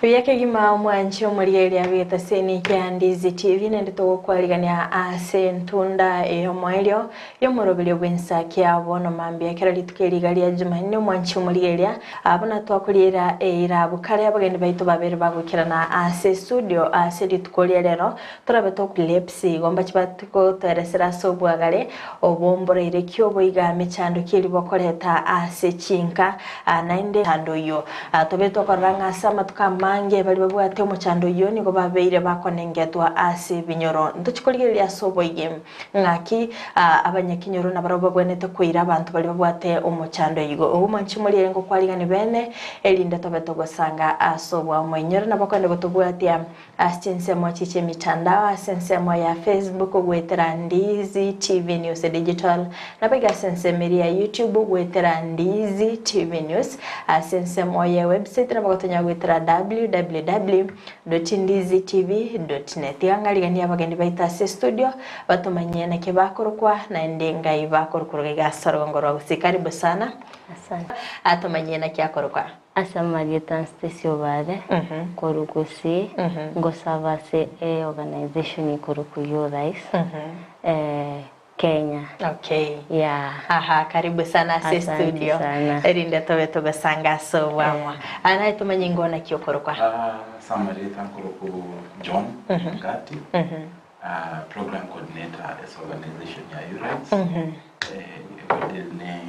Buya kegima omwanchi omorigereria abegete ase eniki ya Ndizi TV naende togokwarigania ase entunda ey'omoerio y'omoroberio bw'ensakia bono mambia kera rituko eri iga ria Jumanne omwanchi omorigereria buna twakoriera eira abwo kare abageni baito babere bagoikerana ase estudio ase rituko ria rero Torabe tokoepilepsy igo mbache bagotoeresera ase obwagare obo mboraire ki obo iga mechando ki eri bokoreta ase chinka naende omochando oyio tobe tokorora ng'a ase amatuko amange baria babwate omochando oyio nigo babeire bakonengetwa ase ebinyoro. Ntochi korigereria ase oboige ng'aki abanyakinyoro nabarabwo babwenerete koira abanto baria babwate omochando igo. Obo mwanche moriere ngokwarigani bene erinde tobe togosanga ase obwamoinyoro nabo kogenda gotobwatia Ase chinsemo echi chi'emitandao, ase ensemo ya Facebook goetera Ndizi TV News Digital, naboigo ase ensemo eria ya YouTube goetera Ndizi TV News, ase ensemo ye website nabo gotonya goetera www.ndizitv.net. Tiga ng'ariganie abageni baito ase estudio batomanyie naki bakorokwa naende ngai bakorukorwa iga ase orogongo rwa Gusii. Karibu sana. Asante. Atomanyie naki akorokwa. Ase amarieta Anstasia Obare, korwa Gusii, ngosaba ase eorganization ekorokwa Youthrise, Kenya. Okay. Yeah. Aha, karibu sana ase Asante studio. sana. Erinde tobe togosanga ase obwamo. Ah, naye tomanye ingo naki okorokwa. Ase amarieta nkorokwa John Ngati, program coordinator ase organization ya Youthrise, egodeal ne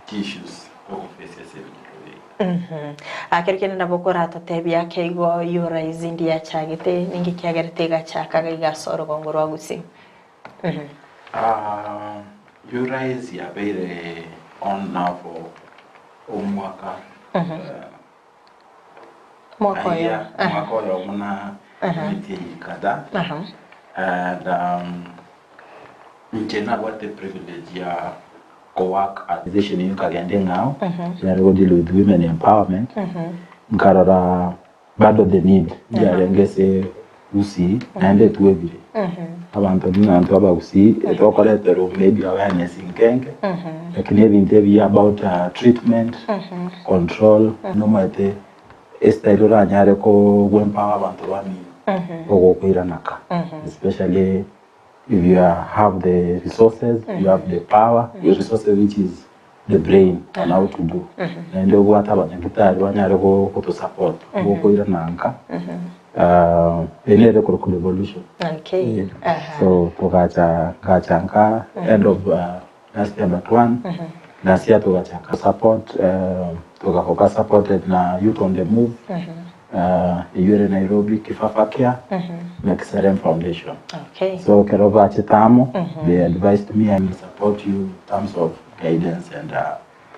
chi-issues togoface ase ebinyoro biaito. Ekero kende nabo okoratotebia ake igo Youthrise ndiyachagete, ninki kiagerete egachaka iga ase orogongo rwa Gusii? Youthrise yabeire on now for omwaka Mwaka oyo. Aia, omwaka oyomo na emetienyi kadhaa and inche nabwate privilege ya ko work at organization eyio nkagenda eng'ao yare go deal with women empowerment nkarora bado the need yarenge ase Gusii naende etwebire abanto buna intwe abagusii etokoreterwa maybe awareness nkenke lakini ebinto ebiya about treatment, control nomaete estyle oranyare ko empower abanto bamino ogokoirana ka especially if you have the resources, you have the power, your resources which is the brain on how to do naende obwate abanyagitari banyare goto support gokoirana nka eye nere ekorokwa devolution Okay. Aha. so togacha ngacha nka end of last year but one last year togachaka support togakoka supported na youth on the move eywo ere Nairobi Kifafa Care na Kisarem Foundation Okay. So ekero bachete amo, they advised me I will support you in terms of guidance and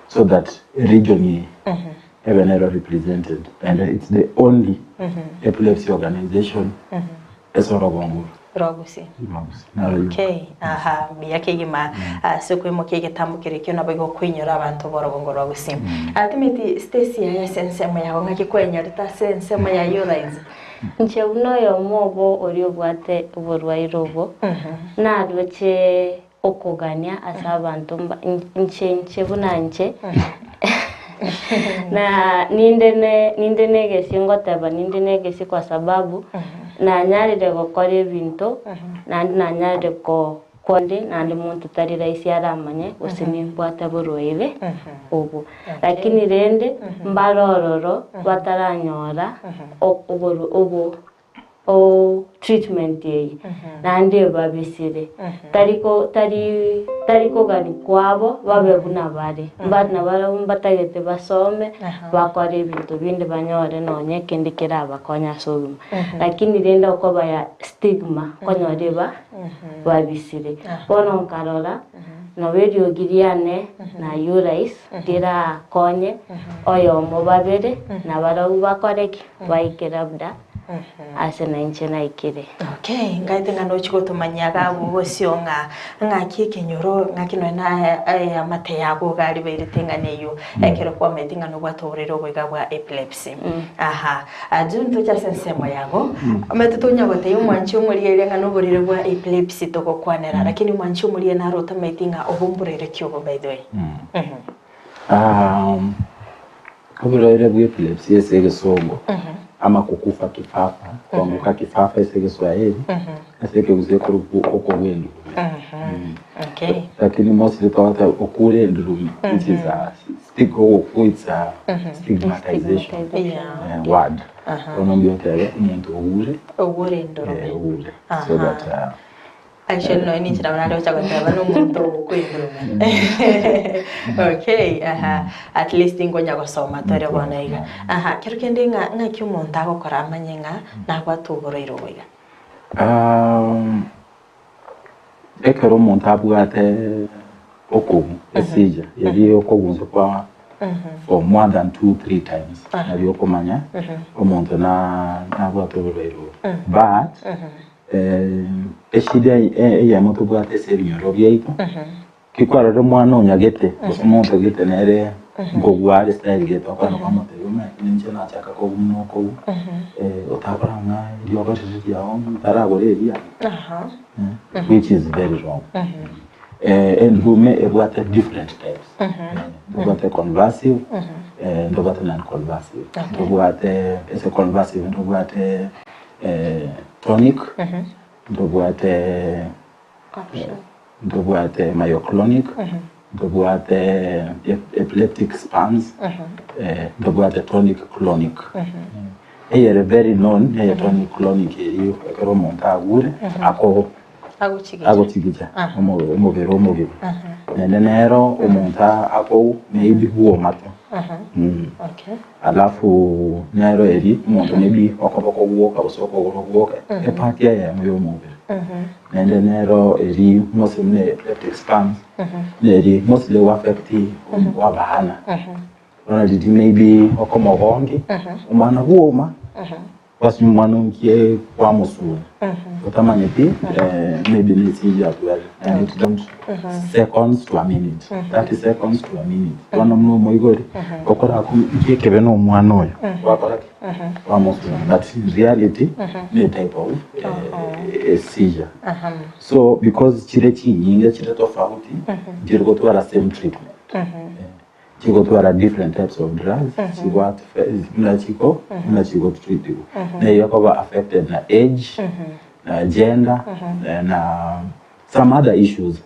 so that region eye ebe nero represented and it's the only epilepsy organization ase orogongo oro. Rwa Gusii. Rwa Gusii, naro rioka. Okay, aha, mbuya kegima ase okoimokia egetambo keria ekio nabo igo okoinyora abanto b'orogongo rwa Gusii. Ah, timeti Stacy aye ase ensemo yago ng'aki kwenyorete ase ensemo ya Youthrise? Inche buna oyomo obo oria obwate oborwaire obo, naroche okogania ase abanto mba inche inche buna inche, na ninde ne ninde na egesio ngoteba ninde na egesio kwa sababu, nanyarire gokora ebinto, naende nanyarire ko Konde naende monto tari rahisi aramanye gose nimbwate borwaire obo. Lakini rende mbare ororo bataranyora obo treatment eye naende ebabisire. Tari ko tari tari kogani kwabo babe buna bare. Nabarabwo mbatagete basome bakore ebinto binde banyore nonye kende kerabakonye ase obogima. Lakini rende okoba ya stigma okonyora eba babisire. Bono nkarora, nabo eriogi riane na Urais rirakonye oyomo babere, na barabwo bakore ki? Baike labda ase nainche naikire. Okay, ngaete ng'a nochi gotomanyia iga abwo bosio ng'a ng'aki ekenyoro ng'aki nonya na eamate yago iga aria bairete eng'ana eyio ekero kwamaete ng'a nobwate oborwaire obo iga bwa epilepsy. Aha. John toche ase ensemo yago, omanyete tonya gotebia omwanchi omorigereria ng'a noborwaire bwa epilepsy togokwanera, lakini omwanchi omorigereria naro otamaeti ng'a obo mborwaire ki obo by the way. Oborwaire bwa epilepsy ase egesongo. Ama kukufa kifafa, kuanguka kifafa ase egeswahili, ase ekegusii ekorokwa okogwa endurume. Okay. Lakini mostly togoteba okure endurume, which is a stig ogokwa it's a stigmatization Yeah. word. Bono mbuya otebe omonto ogure, Ogure endurume. ogure so that Actually nonya ninche nabo nare gocha goteba na omonto ogokwa endurume. Okay, aha. At least nkonya gosoma tore bono iga. Aha, kero kende ng'a ng'aki omonto agokora amanye ng'a nabwate oborwaire obo iga? Ekero omonto abwate okogu, eseizure, eria okogunsa kwa for more than two, three times, nario okomanya omonto nabwate oborwaire obo. But Eshida eyemo tobwate ase ebinyoro biaito, ki kwarorire omwana onyagete gose omonto gete nere nkogwa are style gete okogenda kwamotebia omanyete ninche nachaka kogwa buna okogwa, otakora ng'a eriogo riri riao ntaragora eriane, which is very wrong. Endume ebwate different types, ntobwate convulsive, ntobwate non convulsive, ntobwate ase convulsive ntobwate Tonic, ntobwate ntobwate myoclonic, ntobwate epileptic spasms, ntobwate tonic clonic. Eyere very known neye tonic clonic eria ekero omonto agure ako agochigicha omobere omogima. Naende nero omonto akogwa maybe bwomato. Alafu nero eri omonto maybe okoboko gwoka gose okogoro gwoka epart eyemo ya omobere. Naende nero eri mostly buna epileptic spasms neri mostly ego affect abana. Bono riria maybe okomogongi omwana bwoma. Basi omwana onkie kwamosuna otamanyeti maybe ne seizure as well and it don't seconds to a minute 30 seconds to a minute bono buna omoibori okorakwa nki ekebe na omwana oyo gwakora ki kwamosuna but in reality ne type of a seizure so because chire chinyinge chire tofauti nchiri gotwara same treatment. Chigotwara different types of drugs chigwa buna chiko buna chigo treatiwa na eyio ekoba affected na age na gender na some other issues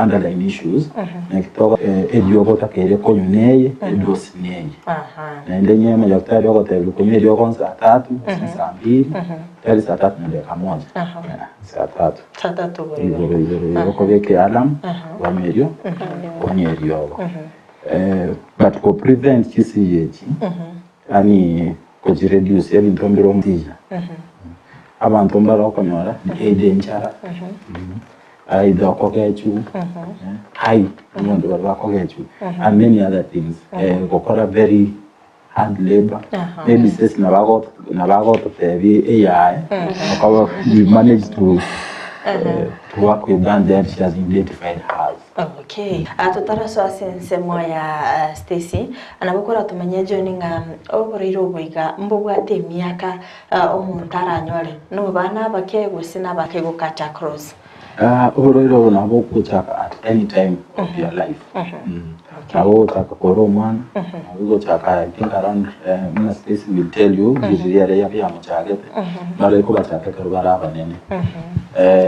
underlying issues naki togo eriogo otakeire konywa neye edosi neye naende onye omodaktari ogotebiwa konywa eriogo nsaa tatu gose nsaa mbiri tari saa tatu na dakika moja saa tatu. Saa tatu igoro igoro igoro igoro okobeka ealarm kwanywa erio kwanywa eriogo but ko prevent chisiya echi yaani kochi reduce ebinto mbire omoticha abanto mbare okonyora either enchara either okogechwa hai abanto baria bakogechwa and many other things gokora very hard labour maybe sese nabagototebia eyaye okoba we manage to to work with her then she has identified hers. Okay. Ah, totarasoa ase ensemo ya ah, Stacy, nabo koratomanyie John ng'a oborwaire obo iga mbobwate emiaka ah, omonto aranyore, nobana abake gose nabake go cut across. Ah, oborwaire obo nabo bogochaka at any time of your life. Nabo ogochaka kore omwana, nabo ogochaka I think around buna Stacy will tell you riria ere yamochagete, bare kobachaka ekero bare abanene.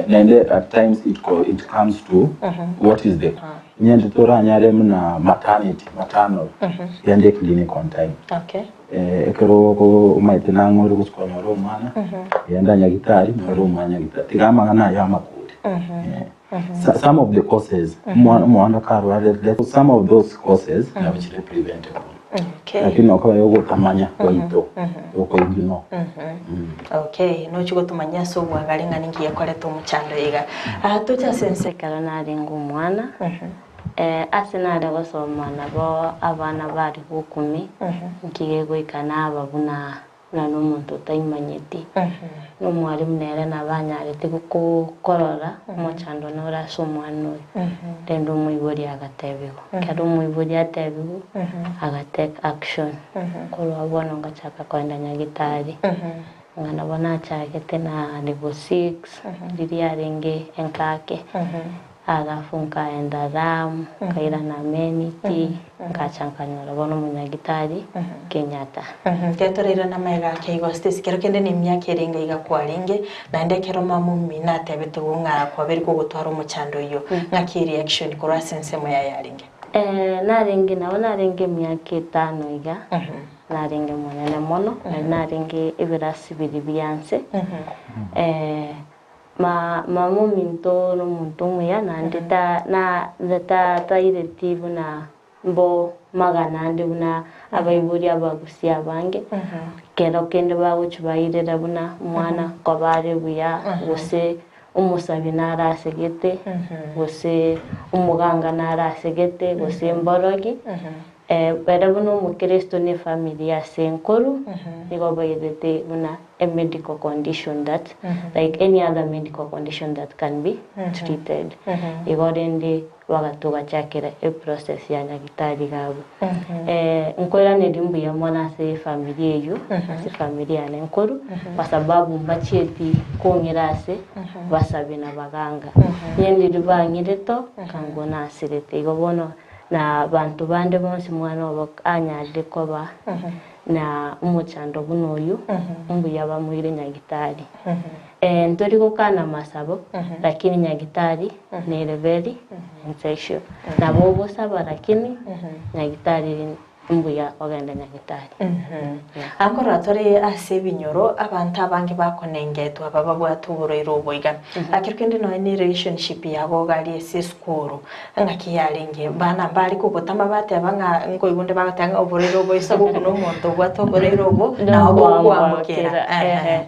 Naende at times it it comes to what is the onye toranyare buna maternity, maternal, genda eclinic on time. Okay. Ekero omanyete nang'o ore gochia konyora omwana, genda nyagitari nyora omwana nyagitari, tiga amang'ana ayio amakure. Some of the causes, omwana karwarete, some of those causes nabo chire preventable. Okay. Lakini okoba yogotamanya gwaito, okoignore. Okay, nochia gotomanyia ase obwagare ng'a ninki gekoreta omochando iga. Ah, toche ase ense. Ekero narenge omwana, Ase nare gosoma nabo abana bare gokumi, nki gegoika naba buna buna nomonto otaimanyeti. Na omwalimu nere nabo anyarete korora omochando nore ase omwana oyo. Rende omoibori agatebigwa. Ekero omoibori atebigwa, aga take action. Korwa bono ngachaka kogenda nyagitari, ng'a nabo nachagete na level six, riria arenge enkake. Alafu nkaenda Ram, nkairana Amenity, nkacha nkanyora bono omonyagitari Kenyatta. Ekero torairane amaiga ake igo Stacy, kero kende na emiaka ere enga iga kwarenge, naende ekero mama omino atebete igo ng'a kwabeire kogotwara omochando oyio, ng'aki ereaction korwa ase ensemo yaye yarenge? Narenge nabo narenge emiaka etano iga, narenge monene mono, nari narenge ebirasi biria bia nse. Ma mama ominto nomonto omuya naende ta na ta taireti buna mbo magana ande buna abaibori abagusia abange, kero kende bagochia bairera buna omwana nkoba are buya, gose omosabi nare asegete, gose omoganga nare asegete, gose mborogi. Ere buna omokristo ne efamiri ase enkoru, nigo bairete buna a medical condition that like any other medical condition that can be treated. Igo rende bagatogachakera eprocess ya nyagitari iga abwo. Nkoiraneria mbuya mono ase efamiri eywo, ase efamiri yane enkoru, kwa sababu mbachieti kong'ira ase basabi na baganga. Onye ndiri bang'irete oo, nkango nasirete. Igo bono Na abanto bande bonsi mwana obo anyarire koba na omochando buna oyio, mbuya bamoire nyagitari. Ntori gokana amasabo, lakini nyagitari nere very essential. Nabo ogosaba lakini nyagitari mbuya ogende nyagitari. Akorora tore ase ebinyoro, abanto abange bakonengetwa aba babwate oborwaire obo iga. Ekero kende nonya ne relationship yabo iga aria ase esukuru, ng'aki yarenge? Bana mbare kogotama bateba ng'a nkoigwa onde bagoteba ng'a oborwaire obo ase gokuna omonto obwate oborwaire obo, nabo bokwambokera. Ehe.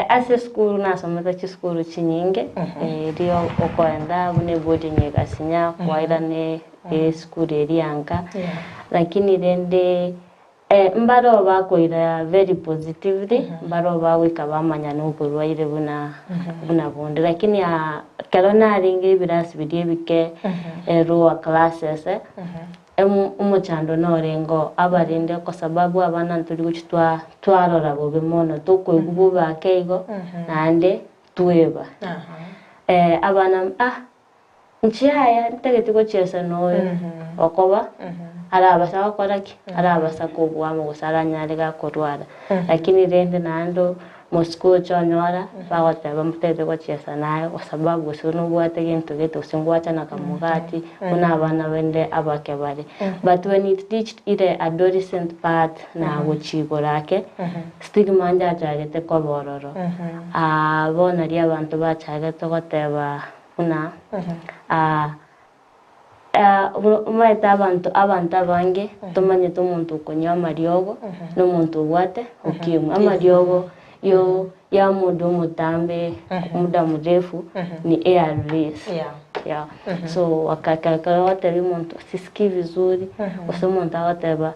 Ase esukuru nasomete chisukuru chinyinge, erio okoenda buna eboarding egasinya, kwairana esukuru eria nka, lakini rende mbaroo bakoira very positively, mbaroo bagoika bamanya na oborwaire buna buna bonde. Lakini ekero narenge ebirasi biria ebike lower classes, omochando norenge oo, abarende kwa sababu abana ntori gochia twa twarora bobe mono, tokoigwa bobe ake igo, naende tweba. Abana ah Inche yaya ntagete gochiesa noyo, okoba arabasa gokora ki? Arabasa kobua amo gose aranyare gakorwara. Lakini rende naende mosike oche onyora bagoteba mbotagete gochiesa naye kwa sababu gose nobwate gento gete gose ngwachana kamogati buna abana bande abake bare. But when it reached ere adolescent part na gochia igoro ake, stigma njachagete koba ororo. Bono nario abanto bachagete goteba Buna omanyete abanto abanto abange tomanyete omonto okonywa amariogo na omonto obwate ukimwi. Amariogo yo ya omonto omotambe muda mrefu ni ARVs. Yeah. So ekero ogotebia omonto sisikii vizuri gose omonto agoteba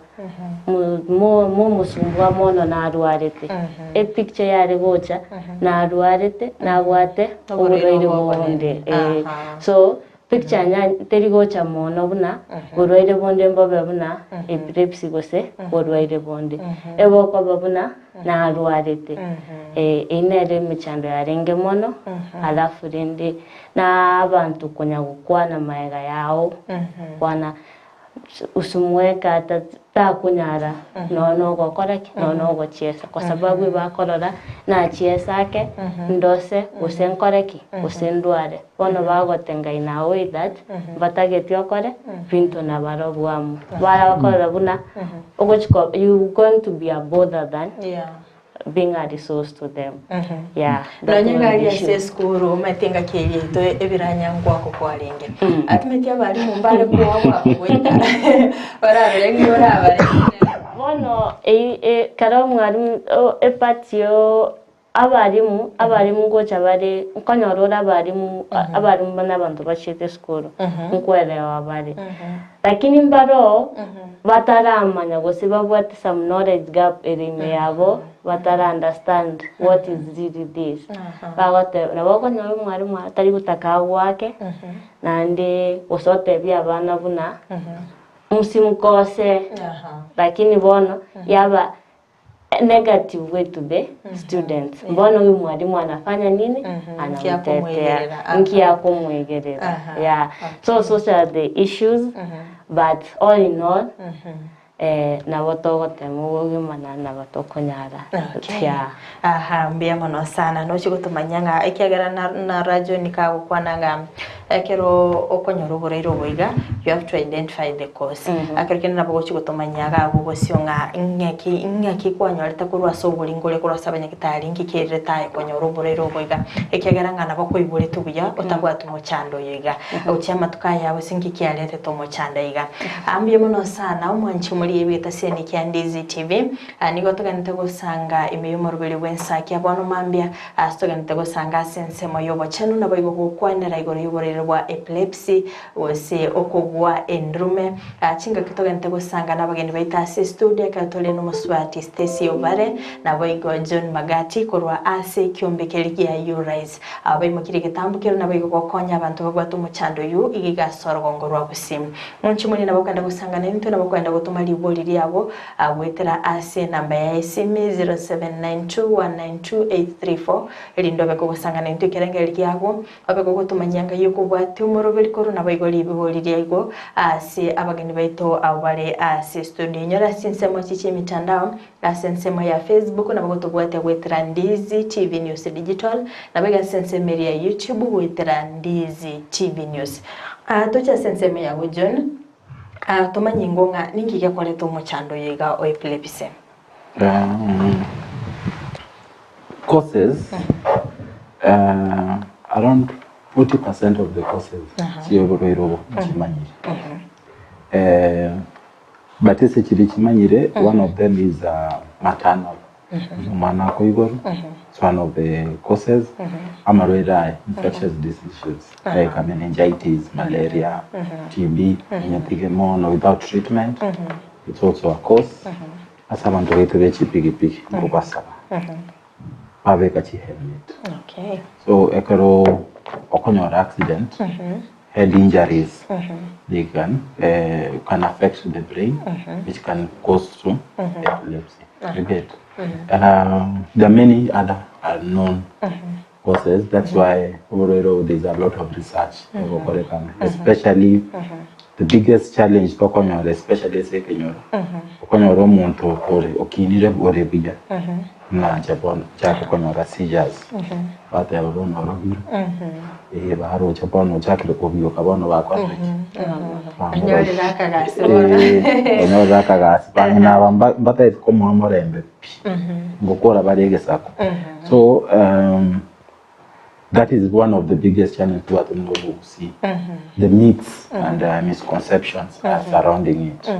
Momosumbua mono narwarete. Epicture yare gocha narwarete nabwate oborwaire bonde eh. So picture nya teri gocha mono buna borwaire bonde mbobe buna epilepsy gose borwaire bonde. Ebokoba buna narwarete. Eyio nere emechando yarenge mono alafu rende na abanto konya gokwana maega yao kwana. Usimweke ata takonyara nonya nogokora ki, nonya nogochiesa, kwa sababu ebakorora nachiesa ake, ndose, gose nkore ki, gose ndware. Bono bagotenga in a way that mbatageti okore binto nabarobwo amo. Barakorora buna ogochi ko you going to be a bother than being a resource to them. Yeah, that Nonya one gari issue. ase esukuru omanyete engaki eyio yaito ebiranya ngwako kwarenge. Atimeti abarimu mbare koa gwako goita bararore ng'a orabare. Bono ei e kero omwalimu o epart yo abarimu, abarimu ngocha bare nkonyora ore abarimu abarimu buna abanto bachiete esukuru, nkoelewa bare. Lakini mbaroo bataramanya gose babwate some knowledge gap ere ime yabo batara understand what is really this. Bagoteba nabo okonyora omwalimu atari gotaka agoake naende gose otebie abana buna msimkosee lakini bono yaba. Negative way to the students. Bono huyu mwalimu anafanya nini? Anamtetea. Nkiakomwegerera. Aha. Nkiakomwegerera. Yeah. So those are the issues. But all in all, eh, nabo togotema obogima na nabo tokonyara. Okay. Yeah. Aha, mbuya mono sana nochi gotomanya ng'a ekiagera na, na rajo nikagokwana ng'a ekero okonyora oboraire oboiga you have to identify the cause. Ekero kende nabo ogochi gotomanya iga abwo bosio ng'a ng'aki ng'aki kwanyorete korwa ase oboringo oria korwa ase abanyagitari nki kererete aye konyora oboraire obo iga ekiagera ng'a nabo koiboretwe buya otabwati omochando oyo iga. Gochia amatuko aya gose nki kiaretete omochando iga. Mbuya mono sana omwanchi omorigia ebieta seni kia Ndizi TV. Nigo togenete gosanga ime y'omoroberi bw'ensaki bono mambia ase togenete gosanga ase ensemo y'obochenu naboigo gokwanera igoro y'oborwaire bwa epilepsy gose okogwa endurume. Chingaki togenete gosanga nabageni baito ase estudio ekero tore nomosubati Stacy Obare naboigo John Magati korwa ase ekiombe keria gia Urise. Aba baimokirie egetambo keria naboigo gokonya abanto babwate omochando oyio iga iga ase orogongo rwa Gusii. Monche moria nabo okogenda gosanga naintwe nabo okogenda gotoma ribori riabo Goetera ase enamba ya esimi 0792192834, erinde obe kogosangana intwe ekerengererio kiago, obe gogotomanyia ngai okobwatia omoroberi korwa naboigo ribigo riria igo ase abageni baito abwo bare ase estudio. Inyora ase chinsemo echi chi'emitandao, ase ensemo ya Facebook nabo gotobwatia goetera Ndizi TV News Digital, naboigo ase ensemo eria ya YouTube goetera Ndizi TV News. Toche ase ensemo yago John. Tomanye ingo ng'a ninki gekoreta omochando oyo iga o epilepsy. Causes, around 40% of the causes chi'oborwaire obo nchimanyire. But ase chiria chimanyire, one of them is maternal. Omwana akoiborwa, it's one of the causes. Amarwaire aya, infectious diseases like meningitis, malaria, TB, onyetige mono without treatment, it's also a cause. Ase abanto baito be chipigipigi nkobasaba babeka chihelmet. Okay. So ekero okonyora accident, head injuries, they can, can affect the brain, which can cause to epilepsy. You get? There are many other unknown causes. That's why oborwaire obo there's a lot of research egokorekana. Especially the biggest challenge tokonyora especially ase ekenyoro, okonyora omonto ore okinire ore buya ng'a inche bono nchake konyora seizures. Bateba bono orogire, eh baroche bono ochakire kobioka bono bakorire ki? Onyorire akagasi bono. Eh, onyorire akagasi. Bang'ina aba mba- mbatagete komoa omorembe pi, ngokora bare egesaku. So that is one of the biggest challenge tobwate buna obogusii, the myths and misconceptions are surrounding it.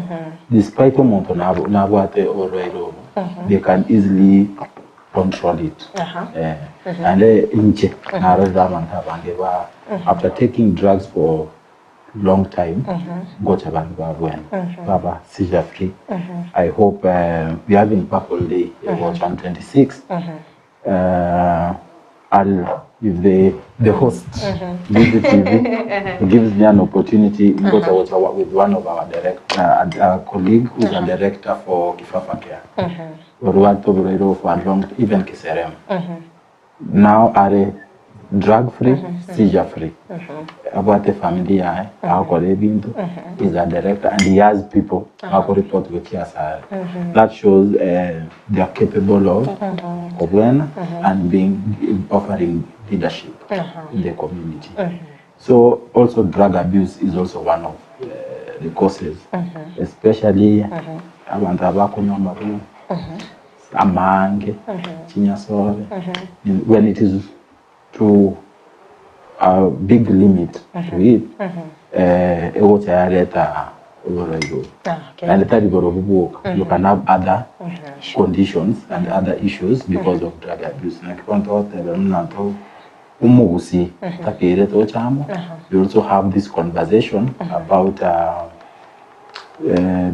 Despite omonto nabo nabwate oborwaire obo, they can easily control it. Eh, naende inche narorire abanto abange ba after taking drugs for long time ngocha bande babwena baba seizure free. I hope we having purple day egocha on 26 I'll if the the host Busy TV gives me an opportunity ngocha gocha with one of our director colleague who's a director for Kifafa Care. Orwate oborwaire obo for a long even Kiserem. Now are drug free, seizure free. Abwate efamily yaye, agokora ebinto, is a director and he has people bakoreport gochia ase are. That shows they are capable of kobwena and being offering leadership in the community. So also drug abuse is also one of the causes especially abanto aba bakonywa amarwa amange chinyasore when it is to a big limit to it egocha yareta oborwaire obo. Naende tari borobwo bwoka you can have other conditions and other issues because of drug abuse. Naki bono togoteba buna nto Omogusii takeire toche amo, we also have this conversation about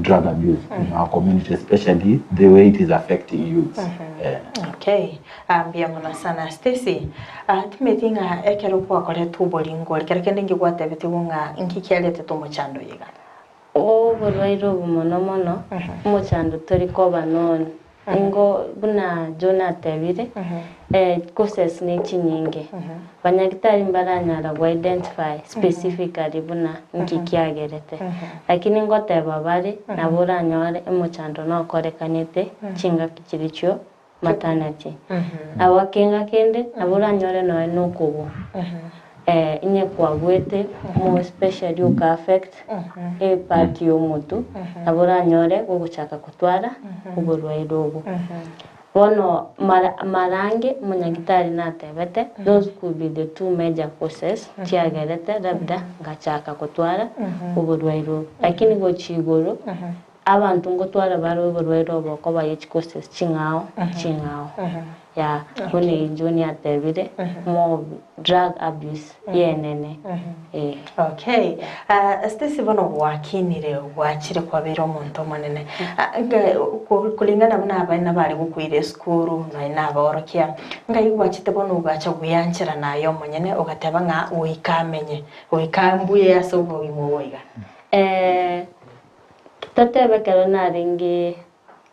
drug abuse in our community especially the way it is affecting youths. Eh. Okay, mbuya mono sana Stacy. Timeti ng'a ekero gwakoretwe oboringo ore, kero kende inki gwatebetigwe ng'a inki kiaretete omochando oyo iga? Oborwaire obo mono mono, omochando tori koba nonye. Ingo buna John atebire, causes ne chinyinge. Banyagitari mbaranyara go identify specifically buna nki kiagerete. Lakini ngoteba bare, nabo oranyore emochando nokorekanete chingaki chiria chio maternity. Nabo ekenga kende, nabo oranyore nonya na okogwa, inye kwaguete more especially oka affect epart ya omotwe, nabo oranyore gogochaka kotwara oborwaire obwo. Bono mara mara ange omonyagitari natebete, those could be the two major causes chiagerete labda ngachaka kotwara oborwaire obo. Lakini gochia igoro, Abanto ngotwara bare oborwaire obo okoba ye chicauses ching'ao ching'ao. Yeah, buna eye John atebire, more drug abuse yenene. Eh. Okay. Ah, Stacy bono gwakinire gwachire kwabeire omonto omonene. Ah, nga- ko- kulingana buna abana bare gokoira esukuru nonya na abaorokia, ngai gwachete bono ogacha gweanchera naye omonyene ogateba ng'a goika amenye, goika mbuye ase obogima obo iga. Eh, Totebe ekero narenge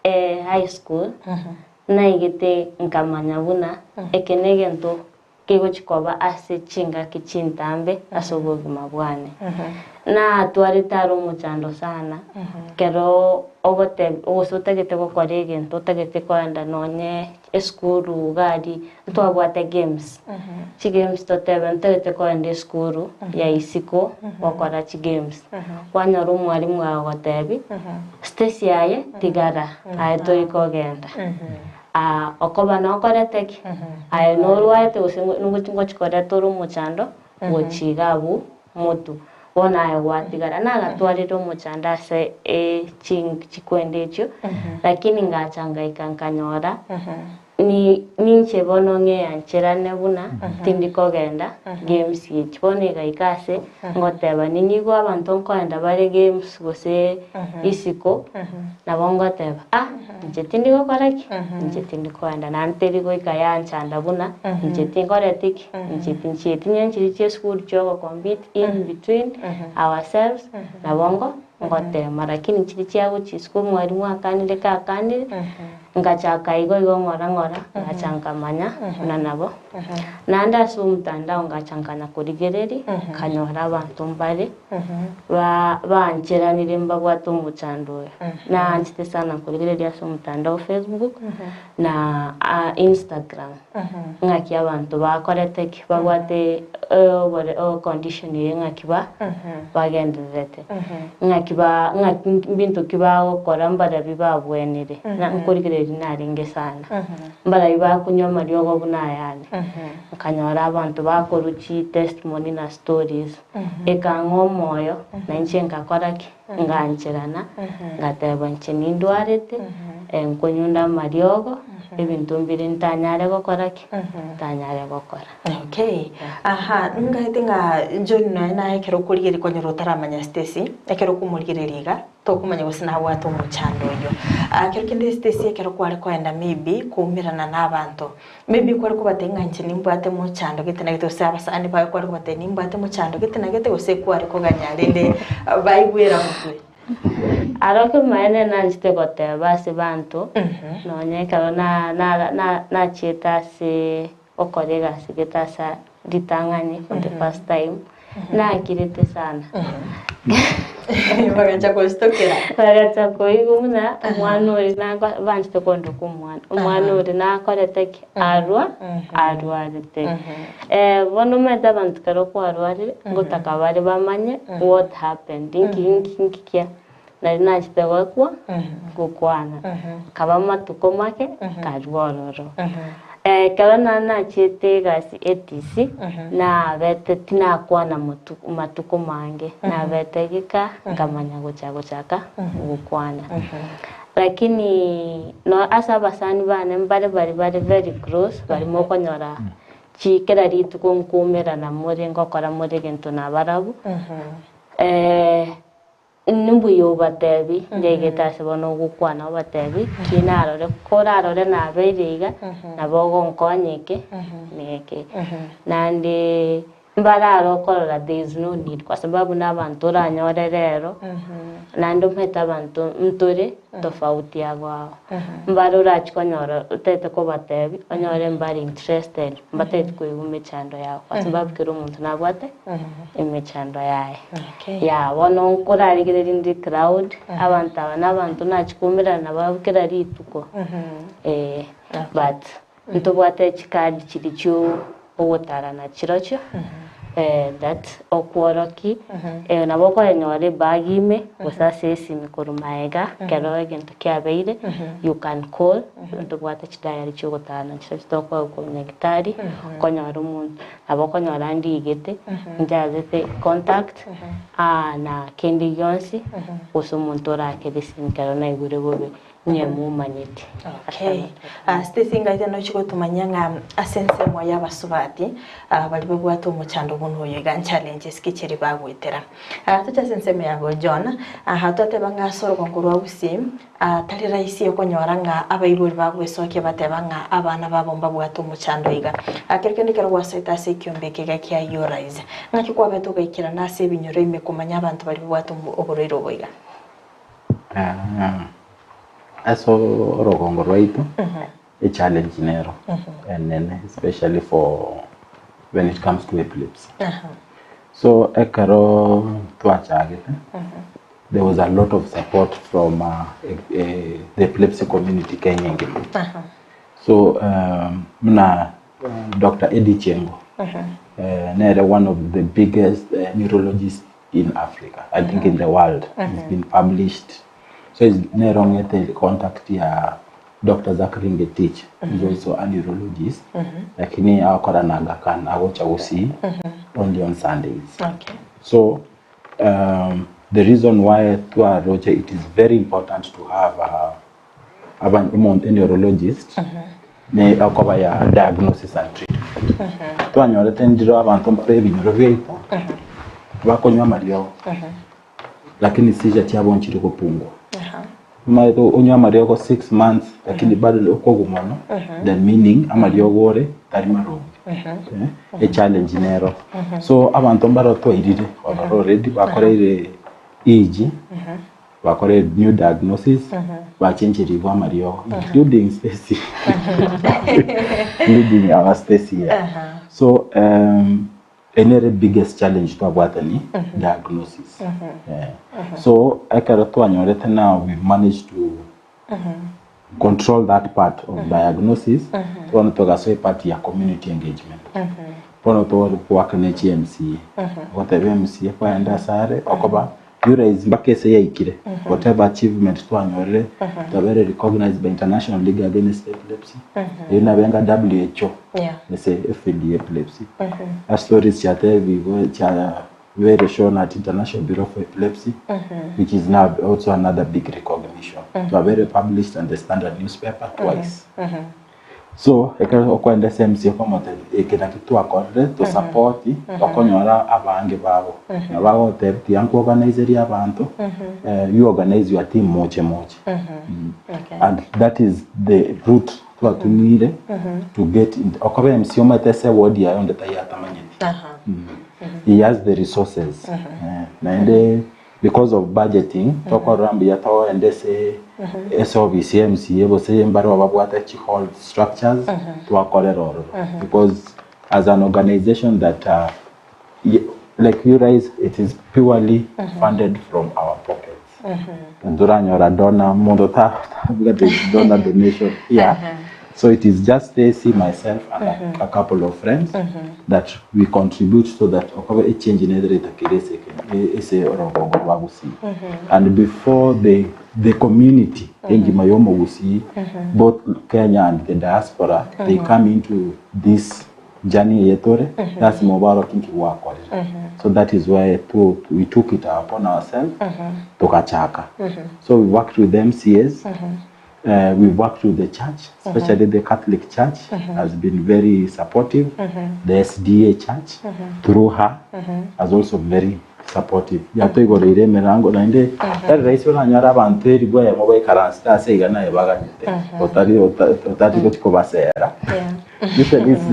high school, naigete nkamanya buna eke negento kegochi koba ase chingaki chintambe ase obogima bwane. Natwarete are omochando sana, ekero ogoteb gose otagete gokora egento, otagete koenda nonye esukuru iga aria, ntwabwate games, chigames totebe ntagete kogenda esukuru ya isiko gokora chigames, kwanyora omwalimu agogotebia, Stacy aye tigara aye tori kogenda, okoba nokorete ki? Aye norwarete gose ngochi koreta ore omochando gochia iga abwo motwe, bono aye gwatigara. Nagatwarire omochando ase chikwenda echio, lakini ngacha ngaika nkanyora Ni ninche bono ng'eyancherane buna tindi kogenda games echi. Bono egaika ase ngoteba ninyigwe abanto nkoenda bare games gose isiko, nabo ngoteba ah inche tindi gokora ki? Inche tindi koenda naende teri goika yanchanda buna inche tinkoreti ki? Inche tinchieti nyenchiri chia esukuru chia ogocompete in between ourselves, nabo ngo ngotema lakini chiria chia gochia isiko omwalimu akanire kakanire. Ngachaka igo igo ng'ora ng'ora, ngacha nkamanya buna nabo. Naende ase omotandao ngacha nkanya korigereria, nkanyora abanto mbare ba baancheranire mbabwate omochando oyo. Naanchete sana korigereria ase omotandao Facebook na Instagram, ng'aki abanto bakorete ki, babwate obore condition eye ng'aki ba bagendererete. Ng'aki ba ng'aki mbinto ki bagokora mbarabio babwenire, na nkorigereria narenge sana. Mbarabio bakonywa amariogo buna ayane. Nkanyora abanto bakorwa chitestimony na stories, ekang'a omoyo, na inche nkakora ki? Ngancherana, ngateba inche nindwarete, nkonywa onde amariogo, ebinto mbire ntanyare gokora ki? Ntanyare gokora. Okay. Aha, ngaete ng'a John nonya naye ekero okorigereria konyora otaramanya Stacy, ekero okomorigereria iga, tokomanya gose nabwate omochando oyio. Ah, ekero kende Stacy ekero kware koenda maybe koumerana na abanto, maybe kware kobatebia ng'a inche nimbwate mochando gete na gete gose abasani baye kware kobatebia nimbwate mochando gete na gete gose kware koganya rende baigwera motwe. Aro ekemanyererio nanchete goteba ase banto, nonya ekero na- na- na- nachiete ase Gokora egasi gete ase ritang'ani for the first time, nakirete sana. Bagacha gositokera. Bagacha koigwa buna omwana oria nako banchete kondoka omwana, omwana oria nakorete ki? Arwa arwarete. Bono omanyete abanto ekero kwarwarire, ngotaka bare bamanye what happened, inki inki inki kia nari nachete gokwa gokwana, nkaba amatuko make nkarua ororo. Ekero na nachiete egasi ATC, nabete tinakwana motu matuko mange, nabete geka nkamanya gocha gochaka gokwana. Lakini no ase abasani bane mbare baria bare very close, baria mokonyora chi kera rituko nkoumerana more ngokora more egento nabarabwo. Nimbuya obatebi, nyaigete ase bono ogokwana obatebi, ki narore, korarore nabeire iga, nabo ogonkonya eke na eke. Naende. Mbarare okorora there is no need kwa sababu na abanto oranyore rero, naende omanyete abanto ntore tofauti ago ao. Mbare orachie konyora otagete kobatebia, onyore mbare interested, mbatageti koigwa emechando yabo kwa sababu kera omonto nabwate emechando yaye. Okay. Yeah, bono nkorarigereria inde crowd, abanto aba na abanto nachia koumerana nabarabwo kera rituko, eh, but Ntobwate chikadi chiria chio ogotarana chirochio that okworoki nabo okoyenyora ebag ime gose ase esimi korwa maega ekero egento kiabeire you can call ntobwate chidayari chio ogotarana chirochio tokoegwa korwa nyagetari okonyora omonto nabo okonyora ndigete njasete contact na kende gionsi gose omonto orakere esimi ekero naigure bobe. Inye momanyete. Okay. Ah, Stacy ngaite nochi gotumanyia ng'a ase ensemo y'abasubati ah, baria babwate omochando buna oyo iga challenges ki chiri bagoetera. Ah, toche ase ensemo yago John, aha twateba ng'a ase orogongo rwa Gusii ah, tari rahisi okonyora ng'a abaibori bagwesokia bateba ng'a abana babo mbabwate omochando iga. Ah, kero kende ekero gwasoete ase ekiombe eke iga kia Urise, ng'aki kwabete ogaikerana ase ebinyoro ime komanya abanto baria babwate oborwaire obo iga? Ase orogongo rwaito, echallenge nero enene especially for when it comes to epilepsy. So ekero twachagete, there was a lot of support from the epilepsy community Kenya engima. So buna Doctor Eddie Chengo, nere one of the biggest neurologist in Africa, I think in the world, it's been published. So is nere ong'ete contact ya Dr. Zachary Ngetich, who's also a neurologist, lakini agokora na Aga Khan, agocha Gusii only on Sundays. Okay. So um, the reason why twaroche it is very important to have a, aba omonto a neurologist ne okoba ya diagnosis and treatment. Twanyorete ndiro abanto mbare ebinyoro biaito bakonywa amariogo lakini seizure chiabo nchiri gopungua. Omanyete onywe amariogo 6 months lakini bado okogwa mono then meaning amariogo ore tari maronge. Eh, echallenge nero. So abanto mbaro twairire ororo already bakoreire EEG bakore new diagnosis bachencherigwe amariogo including Stacy including our Stacy here. So eye nere biggest challenge twabwate ni diagnosis. Eh, so ekero twanyorete now we've managed to control that part of diagnosis bono togasoa epart ya community engagement. Bono togoaka ne chi MCA goteba MCA kwaenda ase are okoba Uraise mpaka ase yaikire whatever achievement twanyorire twabere recognized by International League Against Epilepsy eyio nabe nga WHO Yeah. ase efield ya epilepsy a stories chiatebigwe chiabere shown at International Bureau for Epilepsy which is now also another big recognition twabere published on the Standard newspaper twice So ekero okoenda ase MC okomotebia eke naki twakorire to support okonyora abange babo na bagotebia tiga nkoorganizerie abanto you organize your team moche moche Okay. and that is the route twatumire to get in okoba MC omanyete ase eward yaye onde taiyo atamanyeti he has the resources naende because of budgeting tokorora mbuya toende ase ase office ya MCA gose mbare babwate chi hall structures twakorera ororo because as an organization that like you rise it is purely funded from our pockets ntoranyora donor monto tabwate donor donation here so it is just Stacy myself and a couple of friends that we contribute so that okoba echange nere etakere ase ase orogongo rwa Gusii and before the community engima ya omogusii both Kenya and the diaspora they come into this journey eye tore lasima obarokie nki gwakorire so that is why we took it upon ourselves togachaka so we worked with the MCAs we worked with the church especially the Catholic Church has been very supportive the SDA Church through her has also very supportive yatoigoreire emerango naende tari rahisi oranyore abanto erigwa eyemo baikaransete ase iga naye baganyete otari otari gochi kobasera Yeah. usually it's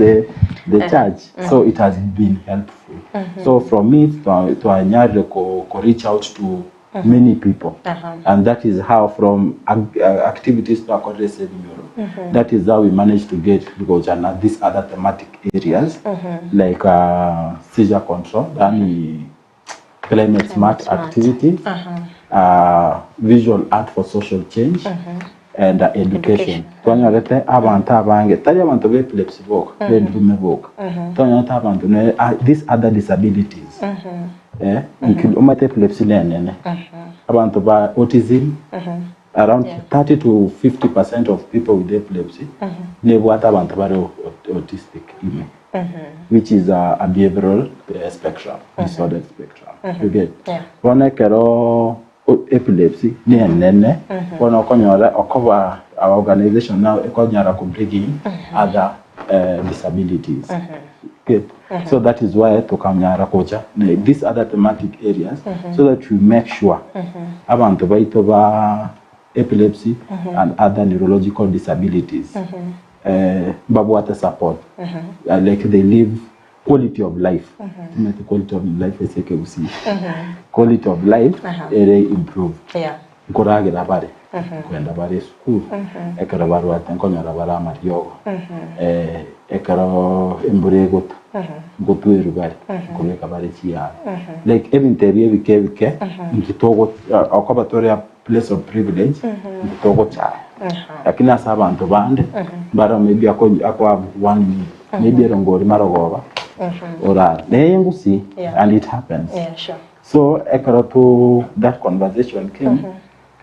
the church so it has been helpful. So from it twanyarire ko reach out to many people and that is how from activities twakorire ase ebinyoro that is how we managed to get gocha na these other thematic areas like seizure control yaani climate smart activities visual art for social change and education. Twanyorete abanto abange tari abanto ba epilepsy boka b'endurume boka twanyorete abanto ne these other disabilities eh omanyete epilepsy nenene abanto ba autism around 30 to 50 percent of people with epilepsy nebwate abanto bare autistic ime which is a behavioral spectrum disordered spectrum you get bono ekero Epilepsy nenene, bono okonyora okoba our organization now ekonyara ko bring in other disabilities. Get? So that is why tokanyara gocha na these other thematic areas so that we make sure abanto baito ba epilepsy and other neurological disabilities mbabwate support like they live Quality of life, timanyete quality of life ase ekegusii, quality of life ere improved. Nkoragera bare, nkoenda bare esukuru, ekero barwate nkonyora bare amariogo, ekero embura egotwa, ngotwerwa bare, nkobeka bare chiyanga. Like ebinto ebi ebike ebike, intwe togo okoba tore a place of privilege, intwe togochaya. Lakini ase abanto bande, mbare maybe ako ako have one meal. Maybe ere ngori marogoba orare neye engusi Yeah. and it happens Yeah, sure. so ekero to that conversation came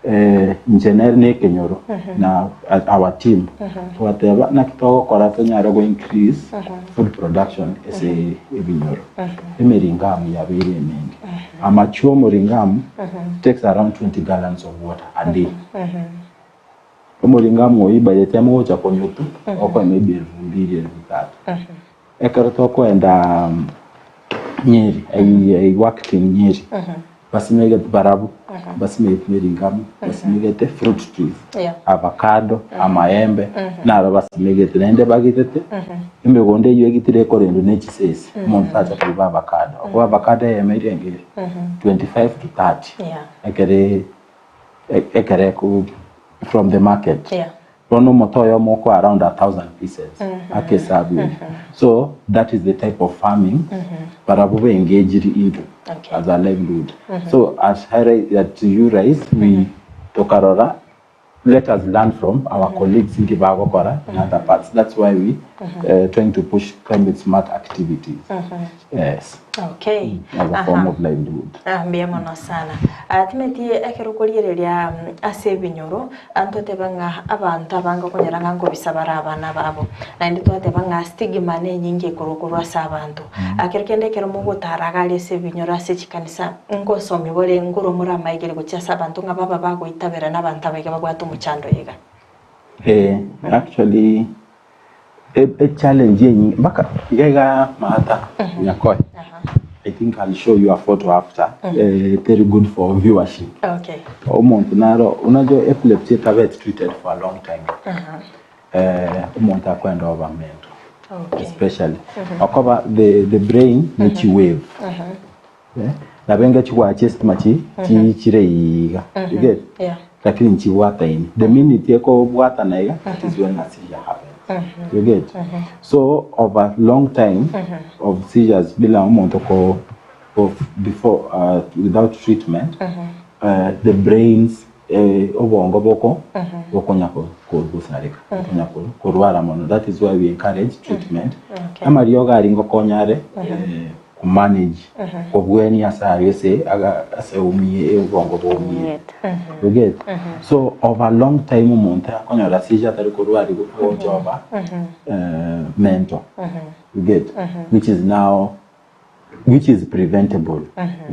eh, inche nere na ekenyoro na our team twateba naki togokora tonyare go increase food production ase ebinyoro emiringamu yabeire emenge a mature moringamu takes around 20 gallons of water a day Omoringamu oyio by the time ogocha konywa tu, okoe maybe elfu mbili elfu tatu. Ekero tokoenda Nyeri, I, I worked in Nyeri, basimegete barabwo, basimegete emiringamu, basimegete fruit trees, Yeah. avocado, amaembe, naro basimegete naende bagitete, emegondo eyio egitire ekorendwa ne chisese, omonto tacha koiba avocado. Okwo avocado eyemo eria enge 25 to 30, Yeah. ekere ekero eko from the market Yeah. bono omote oyomo okoa around a thousand pieces ake esabu eye so that is the type of farming barabwo ba engaged into Okay. as a livelihood so as high at URISE we tokarora let us learn from our colleagues inki bagokora in other parts that's why we trying to push climate smart activities yes Okay. as a form of livelihood. Ah, mbuya mono sana. Ah, timeti ekero okoriereria ase ebinyoro, ah, ntoteba ng'a abanto abange okonyora ng'a nkobisa bare abana babo. Naende twateba ng'a stigma nenyinge ekorwa korwa ase abanto. Ah, kero kende ekero mogotara iga aria ase ebinyoro ase chikanisa, nkosomia bore nkorwa more amaegeri gochia ase abanto ng'a baba bagoitabera na abanto abaiga babwate omochando oyo iga. Eh, actually E challenge enyinge mpaka iga iga maata nyakoe I think I'll show you a photo after eh, very good for viewership Okay. omonto naro unajua epilepsy etabeti treated for a long time eh, omonto akwenda oba mental Okay. especially okoba the, the brain ne chiwave Eh, nabo enga chigwacha esitima chi chiichire iga you get Yeah. lakini nchibwataini the minute ekobwatana iga that is when a seizure happens you get so over long time of seizures bila omonto ko of before without treatment the brains obongo boko bokonya gosareka bokonya korwara mono that is why we encourage treatment Okay. amariogo aria ngokonya are komanage kobwania ase aria ase aga ase oumie obongo bwaumire you get so over long time omonto akonyora seizure atari korwariwa gocha oba mental you get which is now which is preventable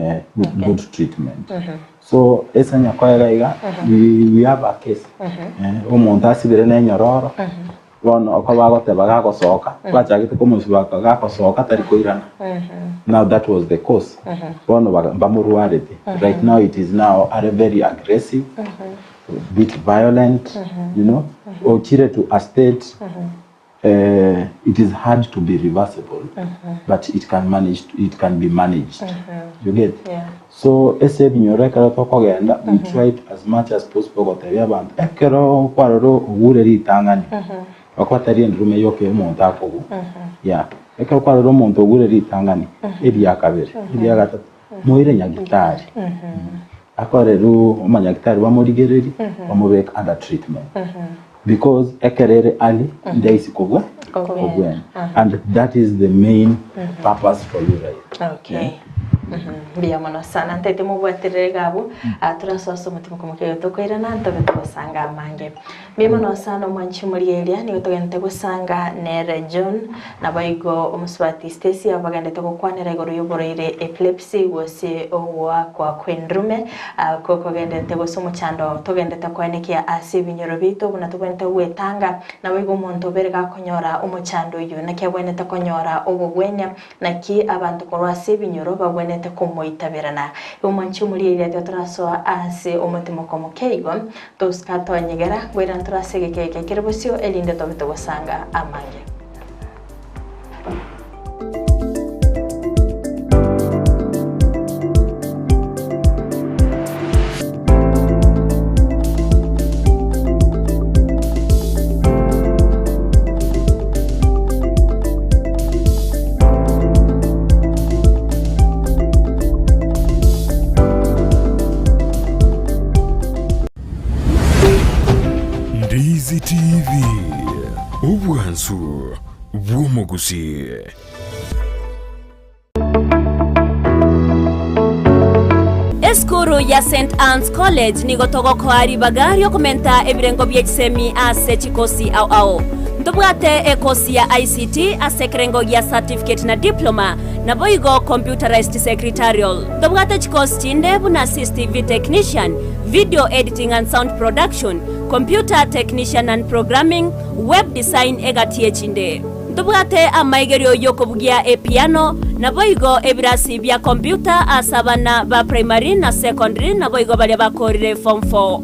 eh, with good treatment so ase nyakoe iga iga we, we have a case eh, omonto asibire na enyororo bono oko bagoteba gagosoka bachagete komosiba gagosoka tari koirana now that was the cause bono bamorwarete right now it is now are very aggressive bit violent you know ochire to a state. It is hard to be reversible but it can manage it can be managed you get so ase ebinyoro ekero tokogenda we try as much as possible gotebia abanto ekero kwarora ogure ritang'ani bakwatari endurume yoka omonto akogwa yeah ekero kwarora omonto ogure ritang'ani eria kabere eria gatato moire nyagitari akorerwe omonyagitari bamorigererie bamobeke under treatment. Because ekero ere early ndaisi kobua kobwena and that is the main purpose for you right. Okay. Mbuya mono sana ntaete mobwaterere iga abwo ah, torasoa ase omotima komokia tokoirana ntobe togosanga amange. Mbuya mono sana omwanchi omorigereria nigo togenderete gosanga nere John naboigo omosubati Stacy abwo bagenderete gokwanera igoro y'oborwaire epilepsy gose ogoakwa kw'endurume Okwo kogenderete gose omochando togenderete koenekia ase ebinyoro biaito buna tobwenerete gwetanga, naboigo omonto obere gakonyora omochando oyio, naki agwenerete konyora obogwenia, naki abanto korwa ase ebinyoro bagwenerete komoitaberana. Igo mwanche omorigereria tiga torasoa ase omotimoko omoke igo, tosika tonyegera, ngoirana tore ase egeka eke kere bosio, erinde tobe togosanga amange. Ndizi TV, obwansu bw'omogusi. Esukuru ya St Anne's College nigo togokoa ribaga riokomenta ebirengo bie chisemi ase chikosi ao ao. Ntobwate ekosi ya ICT ase ekerengo gia certificate na diploma, naboigo computerized secretarial. Ntobwate chikosi chinde buna CCTV technician, video editing and sound production, computer technician and programming, web design egati echinde. Ntobwate amaigerio y'okobugia epiano, naboigo ebirasi bia computer ase abana ba primary na secondary naboigo baria bakorire form four.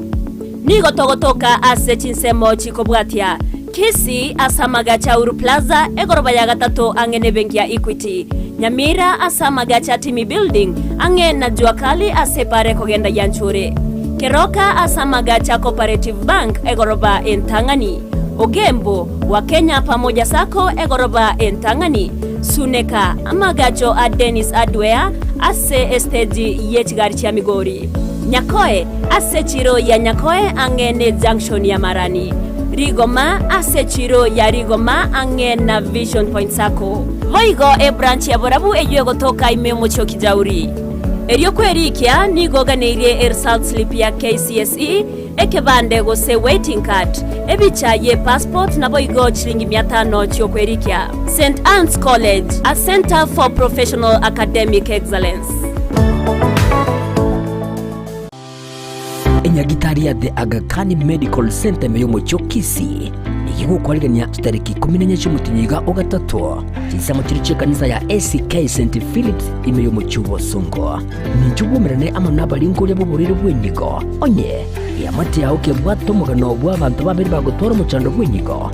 Nigo togotoka ase chinsemo chikobwatia, Kisii ase amagacho a Uru Plaza, egoroba ya gatato ang'e nebenki ya Equity, Nyamira ase amagacho a Timi Building ang'e na Jua Kali ase epara ekogenda Yanchuri, Keroka ase amagacho a Cooperative Bank egoroba entang'ani, Ogembo, Wakenya Pamoja Sacco egoroba entang'ani, Suneka, amagacho a Dennis Hardware ase esteji ye chigari chia Migori, Nyakoe, ase echiro ya Nyakoe ang'e ne junction ya Marani, Rigoma, ase echiro ya Rigoma ang'e na Vision Point Sacco. Boigo ebranch ya Borabu eyio egotoka ime omochie o Kijauri. Erio kwerikia nigo oganeirie eresult slip ya KCSE, ekebande gose waiting card, ebicha ye passport naboigo chiringi mia tano chiokwerikia. St Anne's College, a centre for professional academic excellence. Enyagitari ya The Aga Khan Medical Centre ime y'omochie o Kisii nigo egokwarigania chitariki ikomi na enye chi'omotienyi iga o gatato, chinsemo chiria chi'ekanisa ya ACK St Philips ime y'omochie o Bosongo. Ninche bwomerane amo nabaringoria b'oborwaire bw'enyigo, onye eamate yao kebwate omogano bw'abanto babere bagotwara omochando bw'enyigo,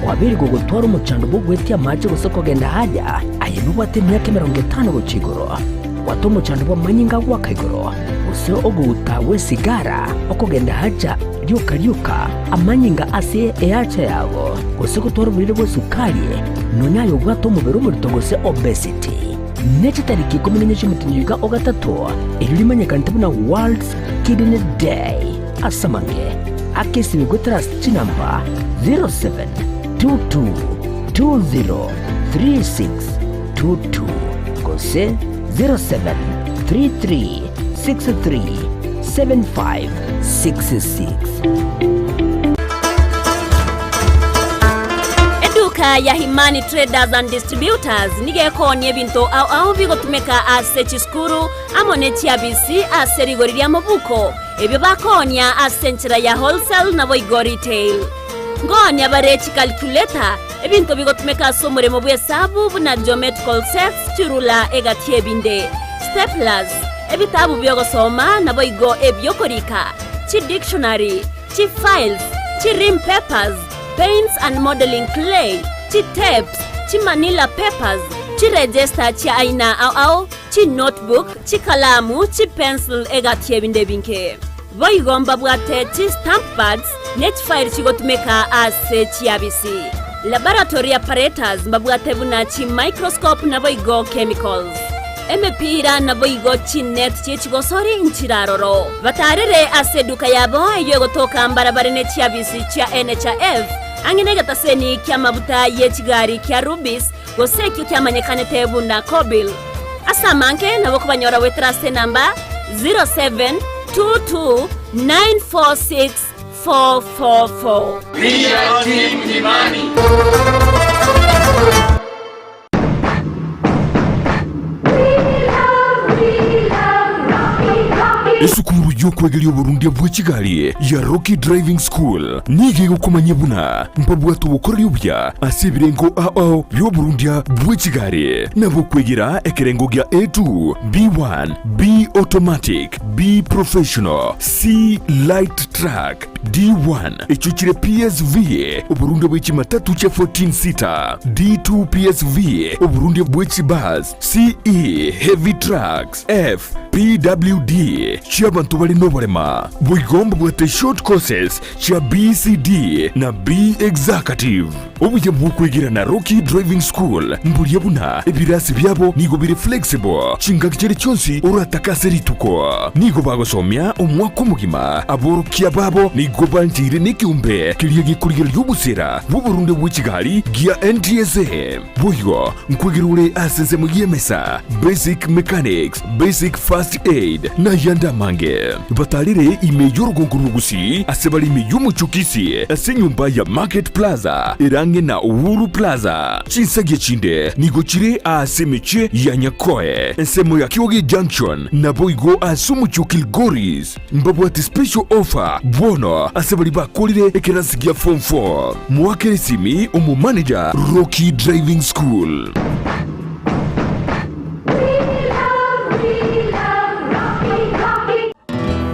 kwabeire gogotwara omochando bw'ogoetia amache gose kogenda haja, aye nobwate emiaka emerongo etano gochia igoro. Bwata omochando bw'amanyinga agoaka igoro, gose ogouta gw'esigara okogenda hacha rioka rioka, amanyinga ase eacha yago, gose gotwara oborwaire bw'esukari, nonya aye obwate omobere omorito gose obesity. Ne chitariki ikomi na inye chi'omotienyi oika o gatato, erio rimanyekanete buna World's Kidney Day. Ase amange, aka esimi goetera ase chinamba 0722203622 gose 0733637566. Eduka ya Himani Traders and Distributors nigo ekoonia ebinto ao ao bigotumeka ase chisukuru amo ne chiabisi ase rigori ria mobuko, ebio bakoonia ase enchera ya wholesale naboigo retail. Nkoonia bare chicalculator, ebinto bigotumeka ase omoremo bw'esabu buna geometrical sets, chirula egati ebinde, staplers, ebitabu bi'ogosoma naboigo ebi'okorika, chidictionary, chifiles, chiream papers, paints and modelling clay. Chitapes, chimanila papers, chiregister chia aina ao ao, chinotebook, chikalamu, chipencil egati y'ebinto ebinge. Boigo mbabwate chistamp pads ne chifairi chigotumeka ase chiabisi. Laboratory apparatus mbabwate buna chimicroscope naboigo chemicals. Emepira naboigo chinet chi'echigosori nchiraroro. Batarere ase eduka yabo eyio egotoka mbarabare ne chiabisi chia NHIF ang'e negetaseni ki'amabuta ye chigari kia Rubis gose ekio kiamanyekanete buna Kobil. Ase amange nabo okobanyora goetera ase enamba 0722946444. Esukuru y'okwegeria oborundia bwe chigari ya Rocky Driving School nigo egokomanyia buna mbabwate obokoreri obuya ase ebirengo ao ao bi'oborundia bwe chigari, nabo okwegera ekerengo gia A2, B1, B Automatic, B Professional, C Light Truck, D1 echio chire PSV, oborundia bwe chimatatu chia 14 seater, D2 PSV, oborundia bwe chibus, CE, heavy trucks, F, PWD, chi'abanto bare noborema. Boigo mbabwate short courses chia BCD na B Executive. Obuya bw'okwegera na Rocky Driving School mboria buna ebirasi biabo nigo bire flexible chingaki chiria chionsi oratake ase rituko. Nigo bagosomia omwaka omogima. Aborokia babo nigo bancheire nekeombe keria gekorigereria obosera bw'oborunde bwe chigari gia NTSA. Boigo nkwegera ore ase ensemo y'emesa, basic mechanics, basic first aid, na ayande amange. Batarire ime y'orogongo rw'Ogusii ase bare ime y'omochie o Kisii ase enyomba ya Market Plaza ere ang'e na Uhuru Plaza. Chinsagia chinde nigo chire aase emechie ya Nyakoe, ensemo ya Kioge Junction, naboigo ase omochie o Kilgoris. Mbabwate special offer bono ase baria bakorire ekerasi gia form 4. Moakere esimi omomanager Rocky Driving School.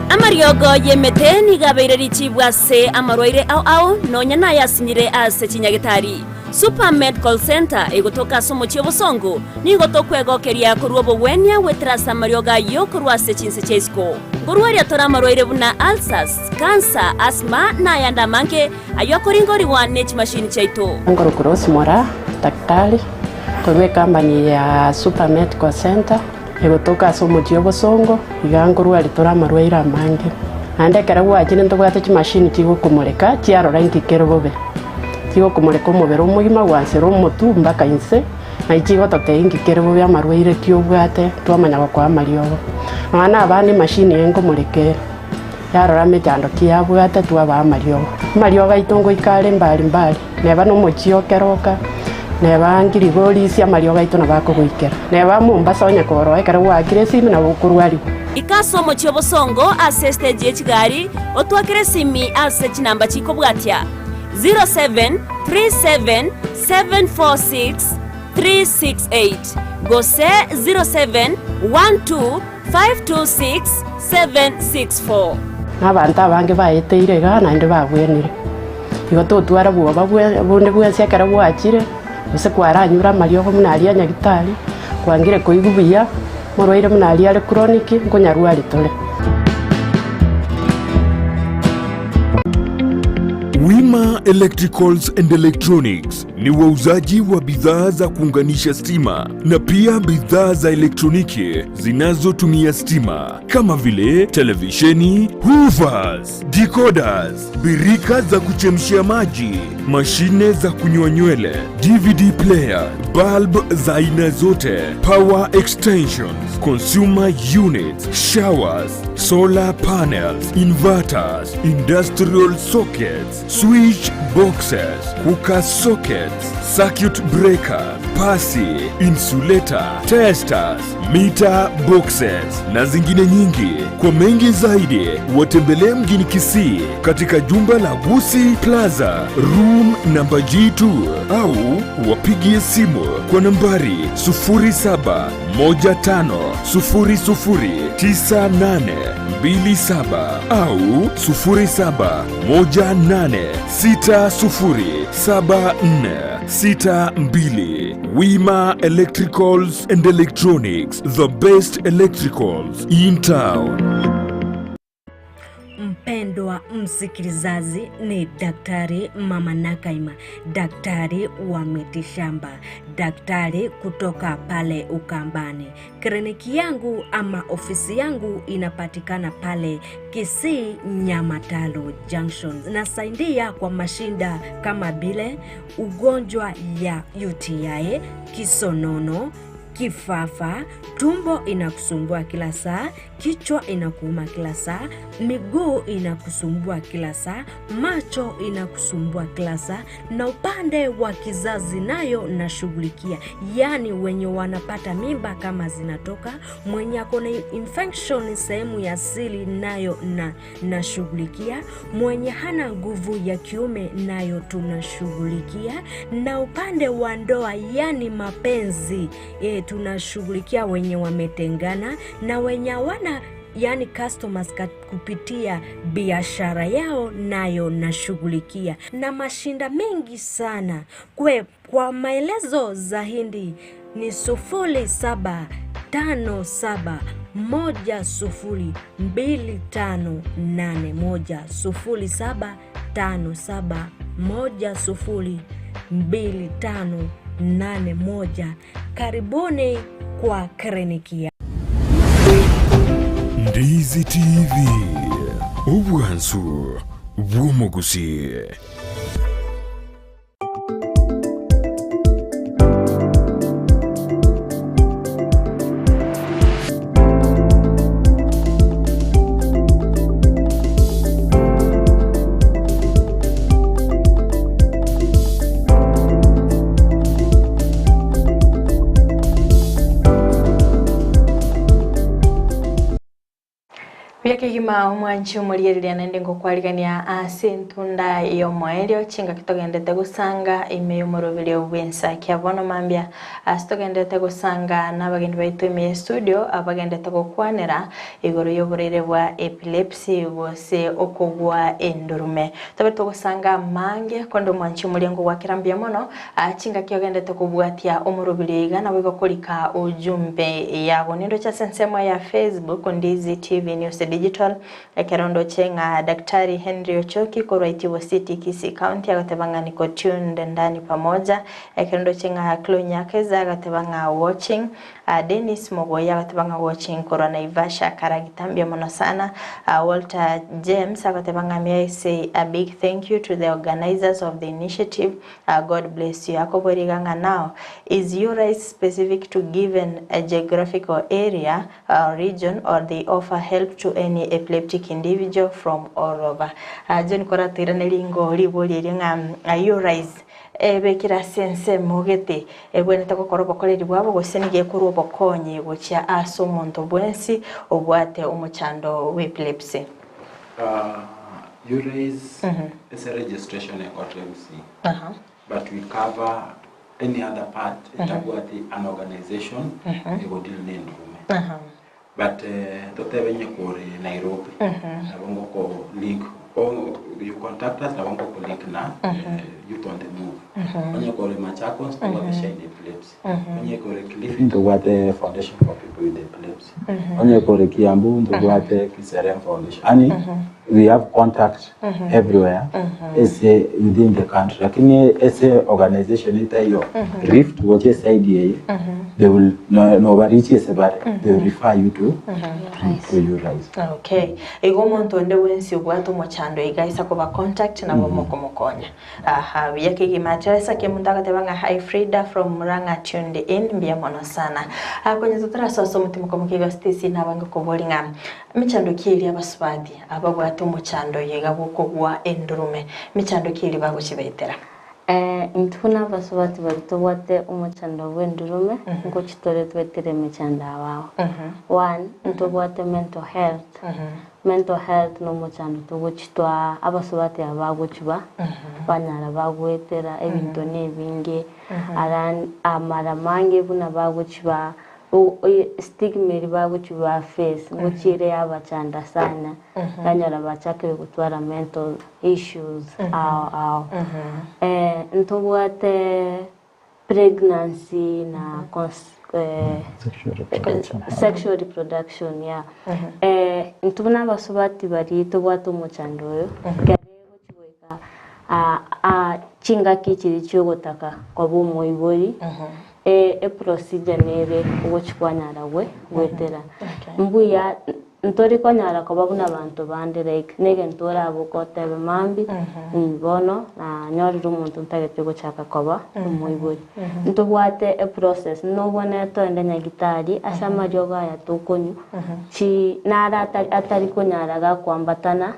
Amariogo y'emete nigo abeire richibu ase amarwaire ao ao, nonya nayasinyire ase chinyagitari. Super Medical Centre egotoka ase omochie obosongo, nigo tokwegokeria korwa obogwenia goetera ase amariogo ayio korwa ase chinse chia isiko. Nkorwaria tore amarwaire buna ulcers, cancer, asthma na ayande amange ayio akoringorigwa ne chimashini chiaito. Nkorokwa Rose Moraa, daktari korwa ecompany ya Super Medical Centre egotoka ase omochie obosongo, iga nkorwaria tore amarwaire amange. Naende ekero gwachire ntobwate chimashini chigokomoreka chiarora inki kere bobe. Chigokomoreka omobere omogima gwansera omotwe mpaka inse, naye chigototebia inki kere bobe amarwaire ki obwate twamanya gokoa amariogo. Nonya na abana emashini eye nkomoreka ere, yarora emechando ki yabwate twabaa amariogo. Amariogo aito ngoika are mbari mbari, neba na omochie o Keroka, neba Ngirigorisia amariogo aito nabo akogoikera. Neba Mombasa onye koroa ekero gwaakire esimi nabo okorwarigwa. Ika ase omochie obosongo ase estage ye chigari, otwakere esimi ase chinamba chikobwatia, 0737746368 gose 0712526764. Na abanto abange baeteire igaa naende babwenire. Igo totwara bwoba bonde bwensi ekero gwachire, gose kwaranyure amariogo buna aria a nyagitari, kwangire koigwa buya, morwaire buna aria are chronic, nkonyarwari tore. Wima Electricals and Electronics ni wauzaji wa bidhaa za kuunganisha stima na pia bidhaa za elektroniki zinazotumia stima kama vile televisheni, hoovers, decoders, birika za kuchemshia maji, mashine za kunyoa nywele, DVD player, bulb za aina zote, power extensions, consumer units, showers, solar panels, inverters, industrial sockets, switch boxes, cooker sockets, circuit breaker, pasi, insulator, testers, meter boxes na zingine nyingi. Kwa mengi zaidi, watembelee mjini Kisii katika jumba la Gusii Plaza, room namba G2 au wapigie simu kwa nambari 0715009827 au 07186074. 62. Wima Electricals and Electronics, the best electricals in town. Mpendwa msikilizaji, ni Daktari Mama Nakaima, daktari wa mitishamba, daktari kutoka pale Ukambani. Kliniki yangu ama ofisi yangu inapatikana pale Kisii Nyamatalo Junction. Nasaidia kwa mashinda kama vile ugonjwa ya UTI, kisonono, kifafa, tumbo inakusumbua kila saa, kichwa inakuuma kila saa, miguu inakusumbua kila saa, macho inakusumbua kila saa, na upande wa kizazi nayo nashughulikia, yaani wenye wanapata mimba kama zinatoka, mwenye ako na infection sehemu ya siri nayo na nashughulikia, mwenye hana nguvu ya kiume nayo tunashughulikia, na upande wa ndoa yani mapenzi e, tunashughulikia wenye wametengana na wenye hawana yani customers kupitia biashara yao nayo nashughulikia na mashinda mengi sana. Kwe, kwa maelezo zaidi ni 0757102581 0757102581. Karibuni kwa kliniki ya Ndizi TV, obwansu bw'omogusi. Buya kegima omwanchi omoriereria naende ngokwarigania ase entunda y'omoerio chingaki togendete gosanga ime y'omoroberio bw'ensakia bono mambia ase togendete gosanga n'abageni baito ime ya studio abagendete gokwanera igoro y'oborwaire bwa epilepsy gose okogwa endurume. Tobe togosanga amange konde omwanchi omoria ngogwakera mbuya mono chingaki ogendete kobwatia omoroberio iga nabo igokorika ujumbe yago nindoche ase ensemo ya Facebook Ndizi TV News Digital ekero ndoche ng'a Daktari Henry Ochoki korwa Itibo City Kisii County agateba ng'a niko tuned ndani pamoja ekero ndoche ng'a Chloe Nyakeza agateba ng'a watching Dennis Mogoya agateba ng'a watching korwa Naivasha Karagita mbuya mono sana Walter James agateba ng'a may I say a big thank you to the organizers of the initiative God bless you akoboria iga ng'a now is URISE specific to given a geographical area or region or they offer help to any epileptic individual from all over John koratoiranerie ingo riborio erio ng'a URISE ebekire ase ensemo gete ebwenerete gokora obokoreri bwabo gose nigo ekorwa obokonyi gochia ase omonto bwensi obwate omochando bwa epilepsy. URISE ase registration ekorire Gusii but we cover any other part etabwati an organization egodeal na endurume but totebe onye kore Nairobi nabo ngoko link you contact us nabo ngoko link na youth on the move onye kore Machakos tobwate Shine Epilepsy onye kore Kilifi ntobwate Foundation for people with Epilepsy onye kore Kiambu ntobwate Kiserian Foundation yaani we have contact everywhere ase within the country lakini ase organization etaiyo Rift gocha eside eye they will nobariche ase bare they will refer you to to URISE. Okay, igo omonto onde bwensi obwate omochando iga aisa koba contact nabo mokomokonya. Aha, buya kegima. Teresa Kemunto agateba ng'a hi Frida from Murang'a tuned in, mbuya mono sana. Ah, konya totarasoa ase omotima komokia igo Stacy nabange kobori ng'a mechando ki eria abasubati ababwate omochando oyo iga bw'okogwa endurume, mechando ki eria bagochibaetera? Intwe buna abasubati baria tobwate omochando bw'endurume, ngochi tore twetere emechando abao. One, ntobwate mental health. Mental health nomochando togochi twa abasubati aba bagochi ba banyara bagoetera ebinto na ebinge ara amara amange buna bagochi ba. Stigma eria bagochia ba face ngochia ere yabachanda sana, okanyora bachakire gotwara mental issues ao ao. Ntobwate pregnancy na sexual reproduction yeah. Intwe buna abasubati baria tobwate omochando oyo, ekero egochia goika chingaki chiria chiogotaka koba omoibori, eprocedure nere ogochia kwanyara goetera. Mbuya ntori konyara koba buna abanto bande like negento orabe otebe mambia bono nanyorire omonto ntagete gochaka koba omoibori. Ntobwate eprocess nobwenerete toende nyagitari ase amariogo aya tokonywa chi naro atari konyara gakoambatana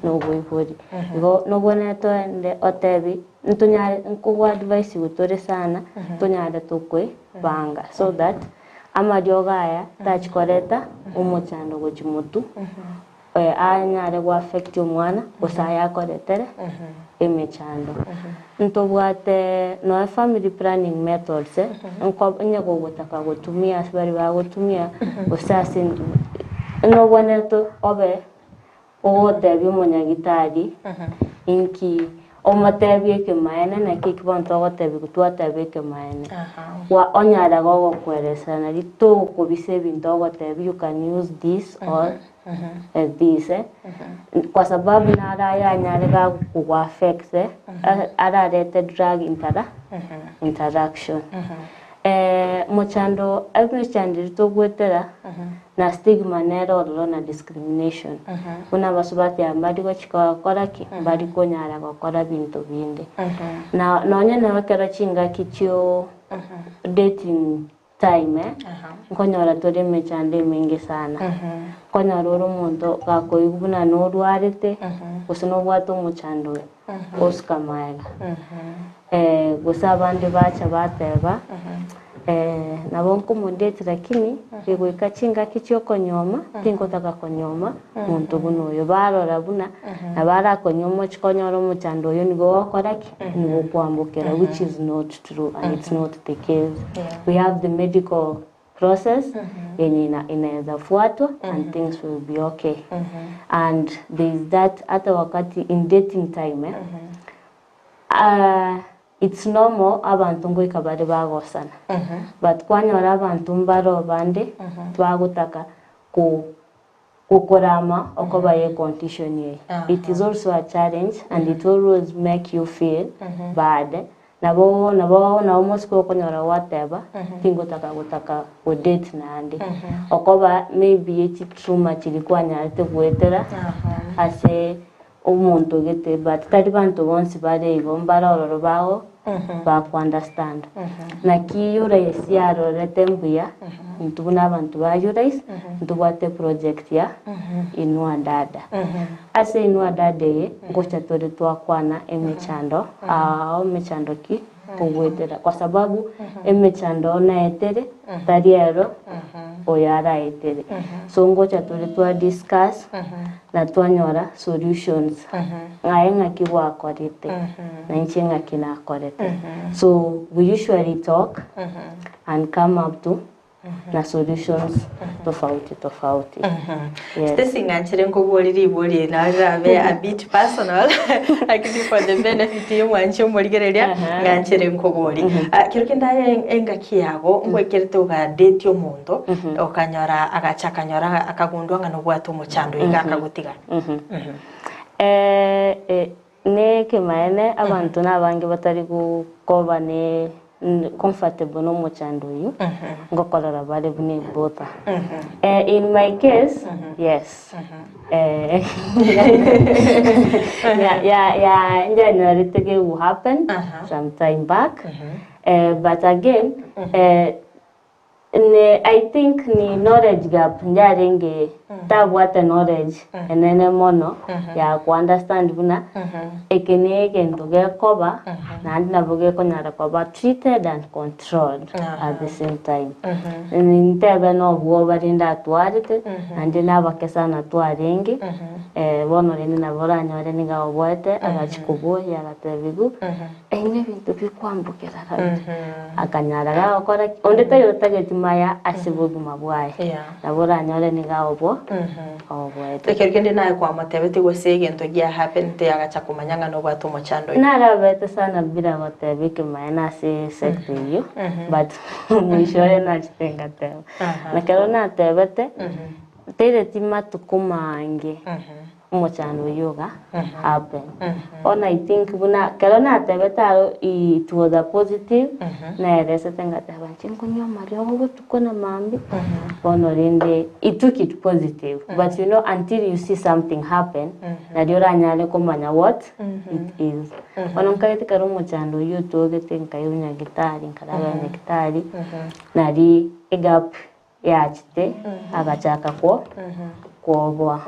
na oboibori. Igo nobwenerete oende otebi ntonyare nkogo advice tore sana tonyare tokoebanga so that amariogo aya tachi koreta omochando gochia motwe anyare go affect omwana gose aya akoretere emechando. Ntobwate nonya family planning methods nko onye gogotaka gotumia ase baria bagotumia gose ase nobwenerete obe Ogotebia omonyagitari, Inki? Omotebie ekemaene, naki eki bono togotebigwa twateba ekemaene. Kwa onyare gogokweresera nari togokobisa ebinto ogotebia you can use this or this eh, kwa sababu naro ayanyare gakogo affect ararete drug interaction. Mochando emechando eria togoetera na stigma nere ororo na discrimination buna abasubati aba mbari gochi gokora ki? Mbari konyara gokora binto binde. Na nonye nabo ekero chingaki chio dating time eh, nkonyora tore emechando emenge sana. Nkonyora ore omonto gakoigwa buna norwarete gose nobwate omochando oyo, osuka maega. Gose abande bacha bateba, Nabo nkomodate lakini rigoika chingaki chi'okonyuoma, tingotaka konyuoma monto buna oyo. Barora buna nabo arakonyuome ochie konyora omochando oyo nigo ogokora ki? Nigo okwambokera which is not true and it's not the case. We have the medical process yenye inaeza fuatwa and things will be okay. And there is that hata wakati in dating time eh, It's normal abanto ngoika bare bagosana but kwanyora abanto mbare bande bagotaka ko gokorama okoba ye condition eye. It is also a challenge and it always make you feel bad nabo nabo nabo omosike okonyora gwateba tingotaka gotaka go date naende okoba maybe echitrauma chiria kwanyarete goetera ase Omonto gete but tari banto bonsi bare igo mbare ororo bago baku understand. Naki Urais yarorete mbuya intwe buna abanto ba Urais ntobwate project ya Inua Dada. Ase Inua Dada eye ngocha tore twakwana emechando ao emechando ki togoetera kwa sababu emechando naetere tari ero oyo araetere. So ngocha tore twa discuss na twanyora solutions ng'aye ng'aki gwakorete na inche ng'aki nakorete. So we usually talk and come up to na solutions tofauti tofauti. Yes. Stacy ng'anchire nkobori ribori eri naro rirabe a bit personal lakini for the benefit ya omwanchi omorigereria ng'anchire nkobori. Ah, kero kende aye engaki yago ngwekerete ogadate omonto okanyora agacha akanyora akagundua ng'a nobwate omochando iga akagotiga. Eh, eh, Nekemaene abanto nabange batari koba ne comfortable nomochando oyio, ngokorora bare buna ebother. In my case, yes. Ya ya njanyorete gegu happen some time back, but again Ne I think ni knowledge gap yarenge tabwate knowledge enene mono ya ku understand buna eke ne egento gekoba naende nabo gekonyara koba treated and controlled at the same time. Nintebe na obwoba rende atwarete naende nabake sana twarenge bono rende nabo oranyore nigo aoboete agachia koboyia agatebigwa. Ebi nebinto bikwambokera rabia. Akanyara gagokora ki? Onde taiyo otageti. maya ase bogima bwaye. Yeah. Nabo oranyore niga obwo oboete. Ekero kende naye kwamotebetie gose egento gia happened agacha komanya ng'a nobwate omochando oyo. Narabete sana bila goteba ekemayene ase sector eyio but mwisho oye nachete ngateba. Na ekero natebete ntaireti matuko maange omochando oyio oga happen. Bono I think buna ekero natebete aro it was a positive naeresete ngateba inche nkonywa amariogo botuko na mambia bono rende I took it positive but you know until you see something happen nario oranyare komanya what it is. Bono nkaete ekero omochando oyio otogete nkairwa nyagetari nkarara nyagetari nari egap yachete agachaka kwo kwoboa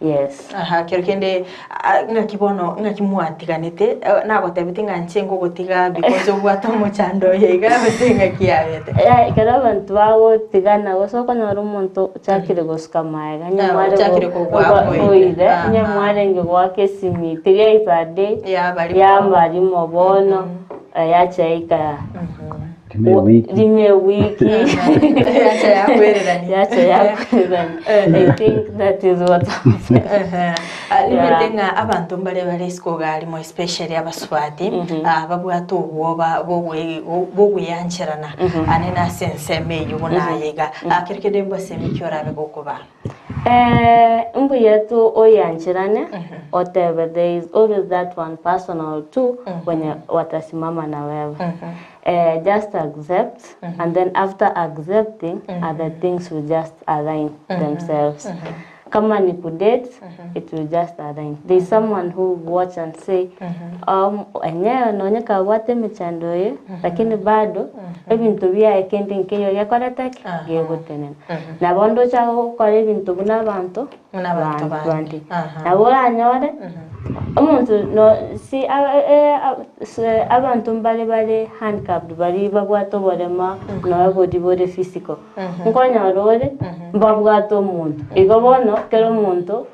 yes. Aha, kero kende ah, ng'aki bono ng'aki mwatiganete eh, nagotebetie ng'a inche ngogotiga because obwate omochando oyo iga gose ng'aki yabete? Eh, ekero abanto bagotigana gose okonyora omonto ochakire gosuka maega onye Ah, mware ochakire go- kogwa go- oire. oire, onye Aha. mwarenge goaka esimi thrice a day Yabarimo. yabarimo bono yacha ika Rime ewiki. Rime ewiki. Yacha yakwererania. Yacha yakwererania. I think that is what happened. Nimanyete ng'a abanto mbare bare isiko iga arimo especially abasubati babwate obwoba bw'ogoyancherana ane nase ensemo eyio buna aye iga. Kero kende mbasemi ki orabe gokobaa? Mbuya tu oyancherane otebe there is always that one person or two wenye watasimama na wewe. Just accept and then after accepting other things will just align themselves. Kama ni kudate it will just align. There is someone who will watch and say enyewe nonye kabwate emechando eye lakini bado ebinto biaye kende nkeiyo gekorete ki? Gegotenena. Nabo ndoche agokora ebinto buna abanto Buna abanto bande. bande. Nabo oranyore omonto no si abanto mbare bare handicapped baria babwate oborema nonya boria bore physical. Nkonyora ore mbabwate omonto. Igo bono kera omonto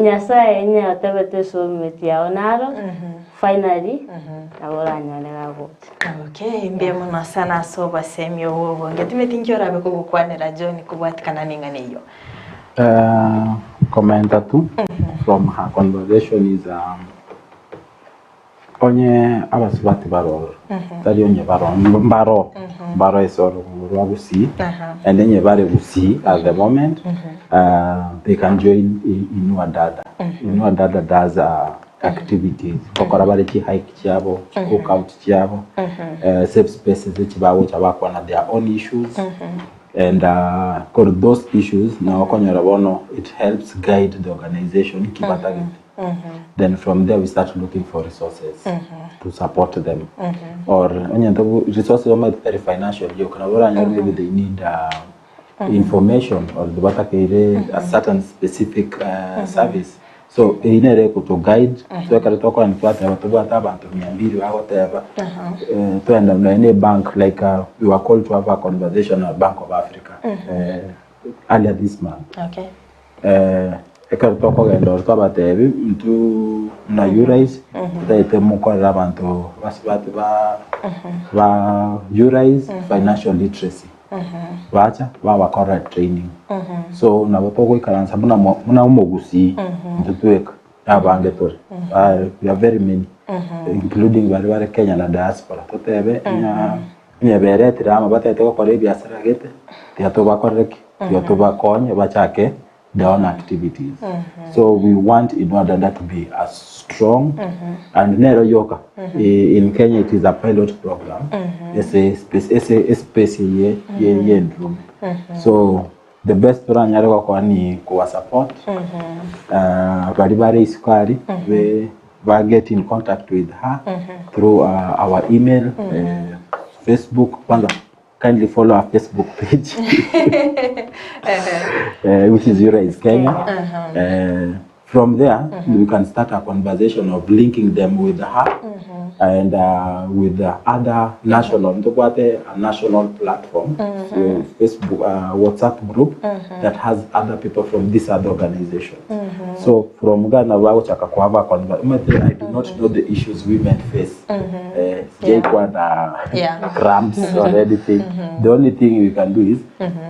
Nyasaye onye otebete soulmate yao naro finally nabo oranyore gagocha. Okay, mbuya mono sana ase obosemi obwo obonge. Timeti inki orabe kogokwanera John kobwatikana neng'ana eyio? Komenta tu from her conversation is Onye abasubati baroro, tari onye baro, mbaro, mbaro ase orogongo rwa Gusii, and onye bare Gusii at the moment, they can join Inua Dada. Inua Dada does activities, gokora bare chi hike chiabo, chi cook out chiabo, safe spaces echi bagocha bakwana their own issues, and kore those issues nabo okonyora bono it helps guide the organization ki batagete. Then from there we start looking for resources to support them or onye ntobu resources omanyete tari financial yoka nabo oranyore maybe they need information or batakeire a certain specific service so eyio nere egoto guide so ekero tokogenda twateba tobwate abanto mia mbiri bagoteba twende nonya na ebank like we were called to have a conversation na Bank of Africa earlier this month. Okay. Ekero tokogenda oro twabatebi intwe buna Urais totaete mokorere abanto basubati ba ba Urais financial literacy bacha babakorera training so nabo togoikaransa buna mo buna omogusii intwe tweka na abange tore we are very many including baria bare Kenya na diaspora totebe ng'a onye beretire amo batagete gokora ebiasara gete tiga tobakorere ki? Tiga tobakonye bachake their own activities. So we want Inua Dada to be as strong and nero yoka in Kenya it is a pilot program ase space ase espace ye ye ye endume. So the best toranyare gokora ni koba support baria bare isiko aria be ba get in contact with her through our email Facebook kwanza kindly follow our Facebook page which is Ura is Kenya. From there we can start a conversation of linking them with her and with the other national ntobwate a national platform Facebook WhatsApp group that has other people from these other organizations. So from iga nabo bagochaka koa ba conver omanyete I do not know the issues women face eh, sijaikuwa na cramps or anything the only thing we can do is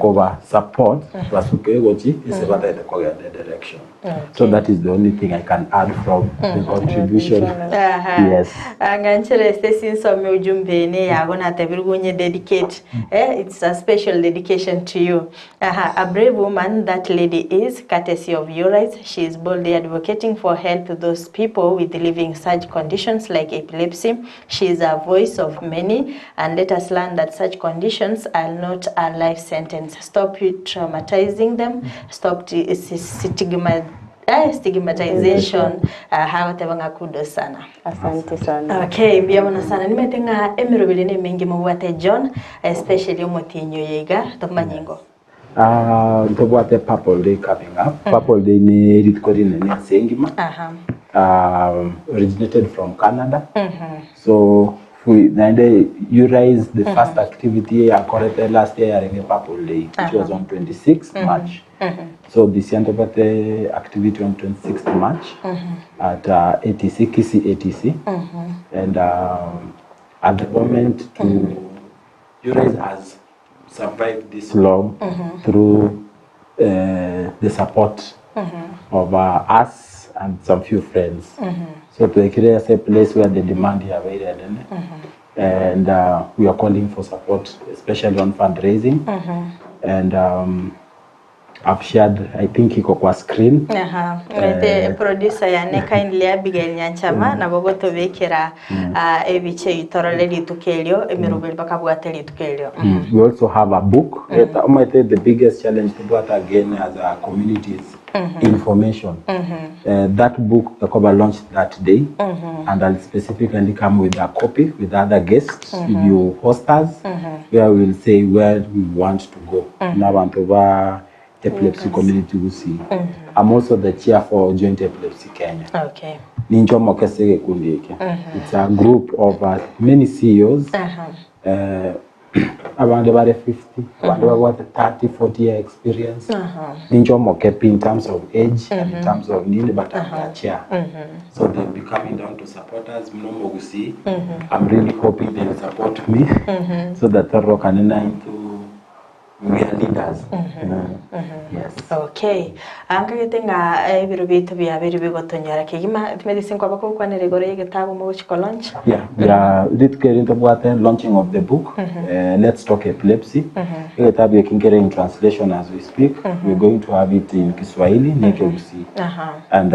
koba support basuke gochi ase batagete kogenda direction. So that is the only thing I can add from the contribution. Aha. Yes. Ng'anchere Stacy nsome ujumbe ene yago natebirwe onye dedicate eh, it's a special dedication to you. Aha, a brave woman that lady is, courtesy of your rights, she is boldly advocating for help to those people with living such conditions like epilepsy. She is a voice of many and let us learn that such conditions are not a life sentence. Stop traumatizing them, stop stigma, eh, stigmatization. Aha, agoteba ng'a kudos sana. Asante sana. Okay, mbuya mono sana. Nimanyete ng'a emeroberi nemenge mobwate John, especially omotienyi oyo iga, tomanye ingo. Ah, ntobwate Purple Day coming up. Purple Day ne rituko rinene ase engima. Aha. Originated from Canada. So we, naende you raise the first activity yakorete last year yarenge Purple Day which was on 26 March. So this year ntobwate activity on 26th March at ATC, Kisii ATC. And at the moment to Urize has survived this long through the support of us and some few friends. So twekire as a place where the demand yabeire enene and we are calling for support especially on fundraising and I've shared I think iko kwa screen. Aha, omanyete producer yane kindly Abigail Nyanchama nabo gotobekera ah, ebicha eyio torore rituko erio emeroberi bakabwate rituko erio. We also have a book. Eta- Omanyete the biggest challenge tobwate again as a community is information. That book ekoba launched that day and I'll specifically come with a copy with other guests if you host us where we'll say where we want to go. N'abanto ba Epilepsy Community Gusii. I'm also the chair for Joint Epilepsy Kenya. Okay. Ninche omoke ase egekundi eke. It's a group of many CEOs. Abande bare 50, abande babwate 30, 40 year experience. Ninche omoke pi in terms of age and in terms of nini but I'm the chair. So they'll be coming down to support us muno omogusii. I'm really hoping they'll support me so that tororokane naintwe we are leaders. Yes. Okay. Ankagete ng'a ebiro biaito biabeire bigotonyora kegima, timanyeti ase nkwaba kogokwanera igoro y'egetabu mogochia ko launch. Yeah, we are rituko eri ntobwate launching of the book Let's Talk Epilepsy. Egetabu eki nkere in translation as we speak. We're going to have it in Kiswahili na Ekegusii. And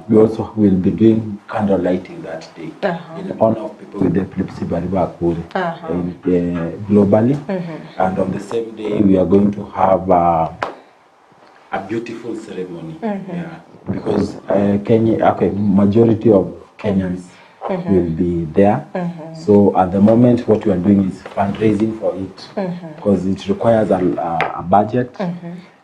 we also will be doing candle lighting that day in honor of people with epilepsy bari bakure in, globally. And on the same day we are going to have a beautiful ceremony. Yeah, because Kenya, okay, majority of Kenyans will be there. So at the moment what we are doing is fundraising for it because it requires a budget.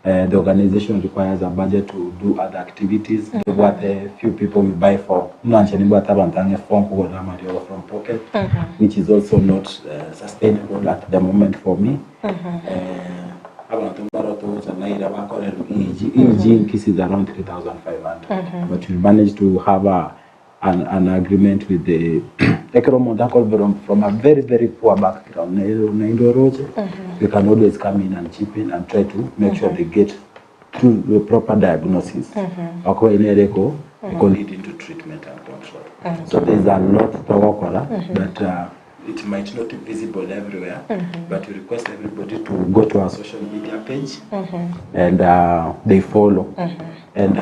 The organization requires a budget to do other activities. Ntobwate few people we buy for. Buna inche nimbwate abanto ang'e four nkogorera amariogo from pocket, which is also not sustainable at the moment for me. Abanto mbaro togocha naira bakorerwa EEG. EEG in Kisii is around 3500 but we managed to have a an, an agreement with the ekero omonto akorwa from a very very poor background naende oroche we can always come in and chip in and try to make sure they get through the proper diagnosis okoba nere eko eko lead into treatment and control so there is a lot togokora but it might not be visible everywhere but we request everybody to go to our social media page and they follow and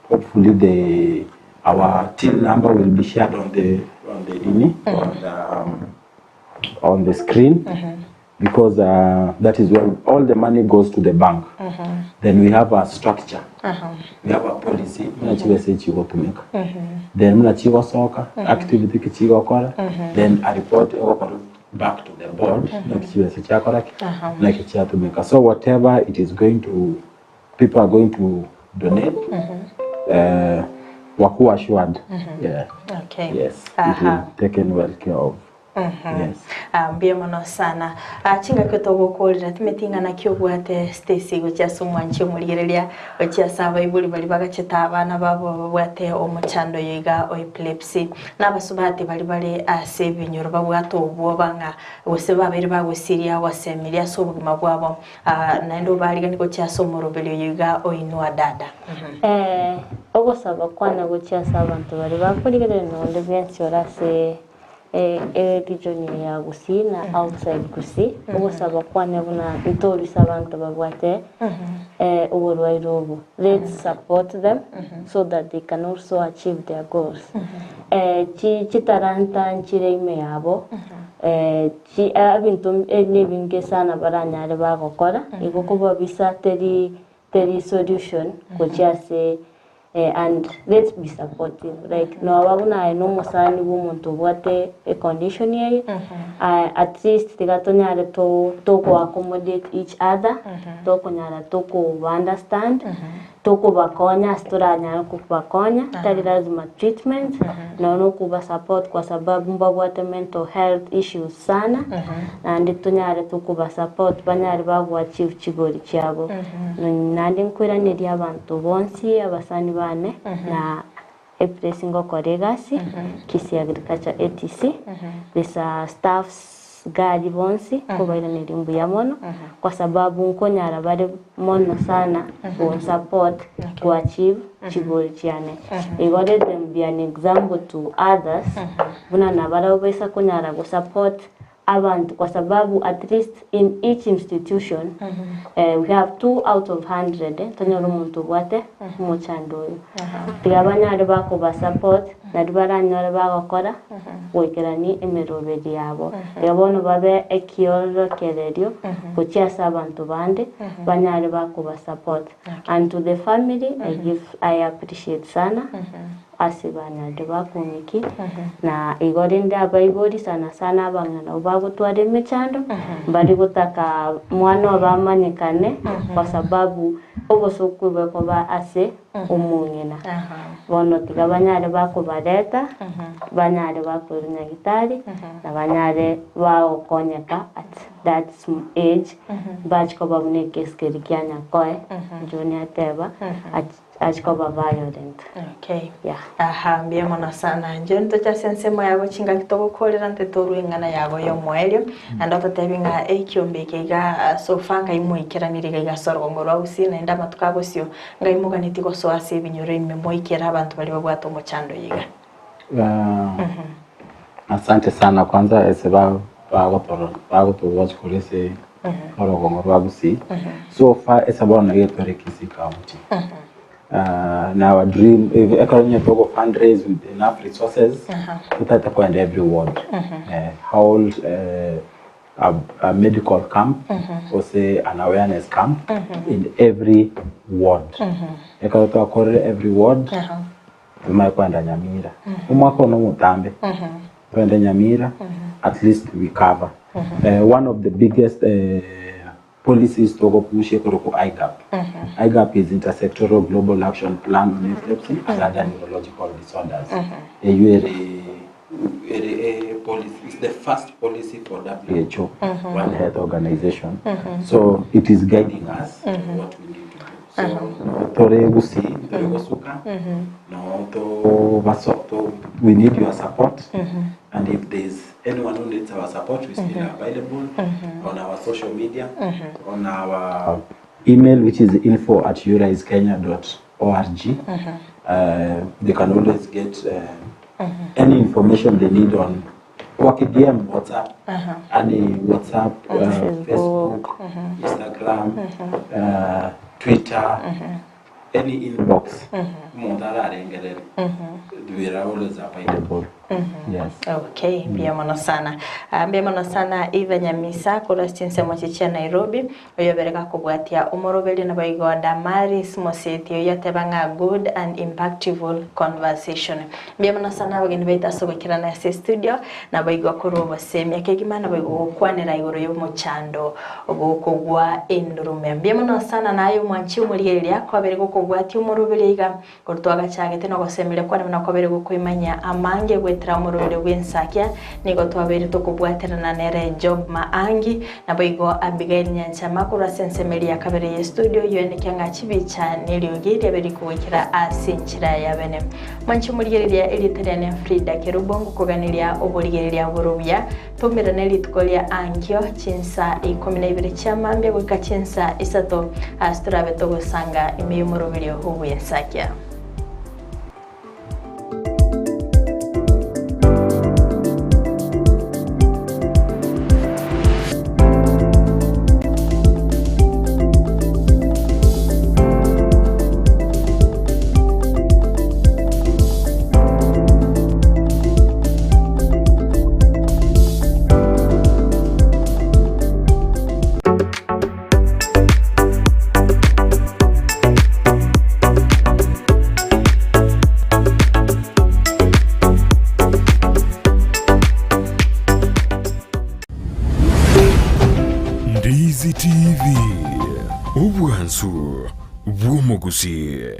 hopefully the our till number will be shared on the on the nini on the, on the screen because that is where all the money goes to the bank then we have a structure we have a policy muna chibesa echi chigotumeka then muna chigosoka activity ki chigokora then a report egokora back to the board naki chibesa chiakora ki naki chiatumeka so whatever it is going to people are going to donate. Eh, wakuwa assured. Yeah. Okay. Yes. It Aha. will taken well care of. Yes. Ah, mbuya mono sana. Ah, chingaki togokorera timeti ng'a naki obwate Stacy gochia ase omwanchi omorigereria gochia ase abaibori baria bagachete abana babo babwate omochando oyo iga o epilepsy na abasubati baria bare ase ebinyoro babwate obwoba ng'a gose babeire bagosiria gosemeria ase obogima bwabo Ah, naende obariganie gochia ase omoroberi oyo iga oinwa dada. Eh, ogosaba kwane gochia ase abanto baria bakorigereria na onde bwensi ore ase e region eye ya Gusii na outside Gusii, ogosaba kwane buna ntobisa abanto babwate oborwaire obo. Let's support them so that they can also achieve their goals. Chitalanta nchire ime yabo, Chi ebinto nebinge sana baranyare bagokora, igo kobabisa teri teri solution gochia ase and let's be supportive like noba buna aye na omosani bwa omonto obwate econdition eye, at least tiga tonyare to toko accommodate each other, tokonyara tokoba understand. Tokobakonya ase toranyare kobakonya, tari lazima treatment, nonya na okoba support kwa sababu mbabwate mental health issues sana, naende tonyare tokoba support banyare bago achieve chigori chiabo. Naende nkoiraneria abanto bonsi abasani bane na eplace ngokora egasi, Kisii Agriculture ATC, this staffs gari bonsi nkobairaneria mbuya mono, kwa sababu nkonyara bare mono sana gonsupport go achieve chigori chiane. Igo let them be an example to others, buna nabarabwo baisa konyara gosupport abanto kwa sababu at least in each institution we have two out of hundred tonyore omonto obwate omochando oyo. Tiga banyare bakoba support nario baranyore bagokora goikerania emeroberi yabo. Tiga bono babe ekiorokererio gochia ase abanto bande banyare bakoba support. And to the family I give I appreciate sana ase banyarire bakong'iki na igo rende abaibori sana sana abang'ina nabo bagotwara emechando mbari gotaka mwana obo amanyekane kwa sababu obosoku bokoba ase omong'ina. Bono tiga banyare bakobareta, banyare bakoirwa nyagitari, na banyare bagokonyeka at that age, mbachie koba buna ekesi keria kia Nyakoe, John ateba, achie koba violent. Okay. Yeah. Aha, mbuya mono sana. John toche ase ensemo yago chingaki togokorera nte torwe eng'ana yago y'omoerio, naende ototebi ng'a ekiombe eke iga so far ngai moikeranire iga iga ase orogongo rwa Gusii naende amatuko agosio Ngai moganeti gosoa ase ebinyoro ime moikere abanto baria babwate omochando oyo iga. Asante sana kwanza ase bagotowatch korwa ase orogongo rwa Gusii. So far ase bono iga tware Kisii County. Na our dream ekero onye togo fundraise with enough resources totagete kogenda every ward. Hold a, a medical camp gose an awareness camp in every ward. Ekero twakorire every ward, tomanye kogenda Nyamira. Omwaka one omotambe, togende Nyamira, at least we cover. Eh, one of the biggest eh, policies togopusha ekorokwa IGAP. IGAP is Intersectoral Global Action Plan on Epilepsy and Other Neurological Disorders. Eywo ere ere e policy is the first policy for WHO, World Health Organization. So it is guiding us what we need to do. So tore gusii, tore gosuka, no to baso to we need your support. And if there is anyone who needs our support, we still available on our social media, on our email, which is info at urisekenya.org. They can always get any information they need on waki DM WhatsApp, any WhatsApp, Facebook, Instagram, Twitter, any inbox. Omonto ararengerere, we are always available. Yes. Okay, mbuya mono sana. Ah, mbuya mono sana Eva Nyamisa korwa ase chinsemo echi chia Nairobi, oyobere gakobwatia omoroberio naboigo Damaris Moseti oyio ateba ng'a good and impactful conversation. Mbuya mono sana abageni baito ase ogoikerana ase estudio, naboigo korwa obosemia kegima naboigo gokwanera igoro y'omochando bw'okogwa endurume. Mbuya mono sana naye omwanchi omorigereria kwabere gokobwatia omoroberio iga Korwa twagachagete nogosemeria kwane buna kwabeire gokoimanyia amange goetera omoroberio bw'ensakia, nigo twabeire tokobwaterana nere Job Maangi, naboigo Abigail Nyanchama korwa ase ensemo eria ya kabere y'estudio, yoenekia ng'a chibicha neriogi riabeire rikogoikera ase enchera ya bene. Mwanche omorigereria erieta riane Frida Kerubo ngokoganeria oborigereria bore obuya, Toumerane rituko ria ankio chinsa ikomi na ibere chia mambia goika chinsa isato, ase torabe togosanga ime y'omoroberio bw'ensakia. Ndizi TV, obwansu bw'omogusii.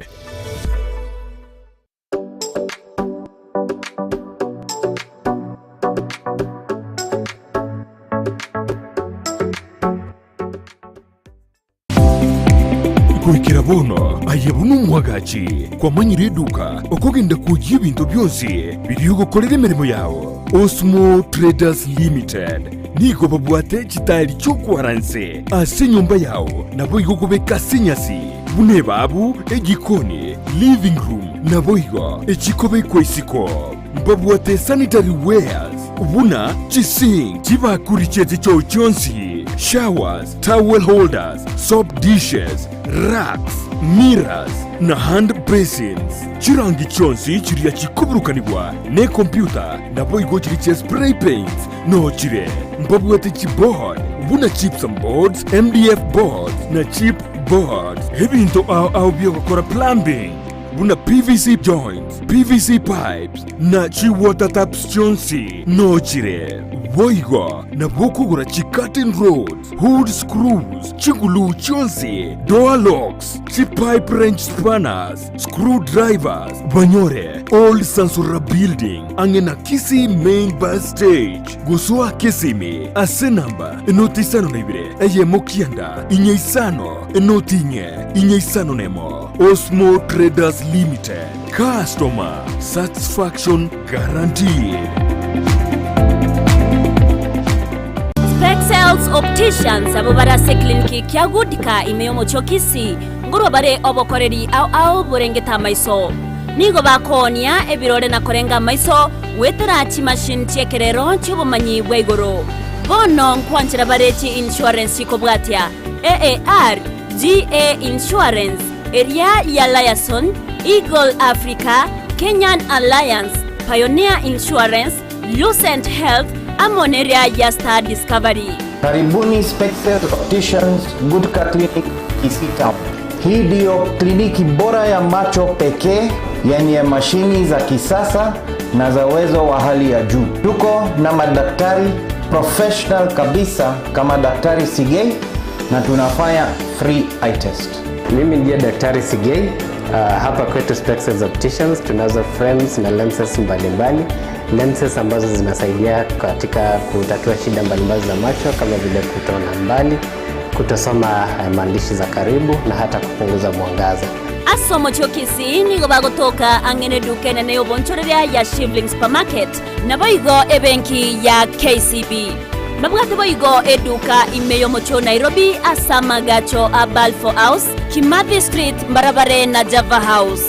Goikera bono aye buna omwagachi kwamanyire eduka okogenda kwoyia ebinto bionsi biria ogokorera emeremo yao. Osmo Traders Limited nigo babwate chitairi chi'okwara nse ase enyomba yao naboigo kobeka ase enyasi buna ebabu, ejikoni, living room naboigo echikobekwa isiko. Mbabwate sanitary wares buna chisink, chibakuri chie chichoo chionsi, showers, towel holders, soap dishes, racks, mirrors na hand basins. Chirangi chionsi chiria chikoburukanigwa nekompyuta naboigo chiria chia spray paints noo chire. Mbabwate chiboard buna gypsum boards, MDF boards na chip boards. Ebinto ao ao biogokora plumbing buna PVC joints, PVC pipes na chi water taps chionsi noo chire. Boigo nabo okogora chi curtain rods, hood screws, chiguluu chionsi, door locks, chi pipe wrench spanners, screw drivers, banyore Old Sansura Building ang'e na Kisii Main Bus Stage gosoa Kisimi ase namba enoti isano na ibere eyemo kianda inye isano enoti inye inye isano nemo. Osmo Traders Limited, customer satisfaction guaranteed. Spexels Opticians abwo bare ase ekliniki kia Goodka ime y'omochie o Kisii, nkorwa bare obokoreri ao ao borengete amaiso. Nigo bakoonia ebirore na korenga amaiso goetera chimachine chi'ekerero chi'obomanyi bwa igoro. Bono nkwanchera bare chi-insurance chikobwatia AAR, GA Insurance, eria ya Liaison, Eagle Africa, Kenyan Alliance, Pioneer Insurance, Lucent Health, amo neria ya Star Discovery. Karibuni Specters Opticians Gutka Clinic Kisii Town. Hii ndiyo kliniki bora ya macho pekee yenye mashini za kisasa na za uwezo wa hali ya juu. Tuko na madaktari professional kabisa kama Daktari Sigei na tunafanya free eye test. Mimi ndiye Daktari Sigei. Hapa kwetu Specters Opticians tunazo frames na lenses mbalimbali, lenses ambazo zinasaidia katika kutatua shida mbalimbali za macho kama vile kutoona mbali, kutosoma maandishi za karibu na hata kupunguza mwangaza. Ase omochie o Kisii nigo bagotoka ang'e neduka enene y'obonchoreria ya Shivling Supermarket, naboigo ebenki ya KCB. Babwate boigo eduka ime y'omochie o Nairobi ase amagacho a Balfour House, Kimathi Street, mbarabare na Java House.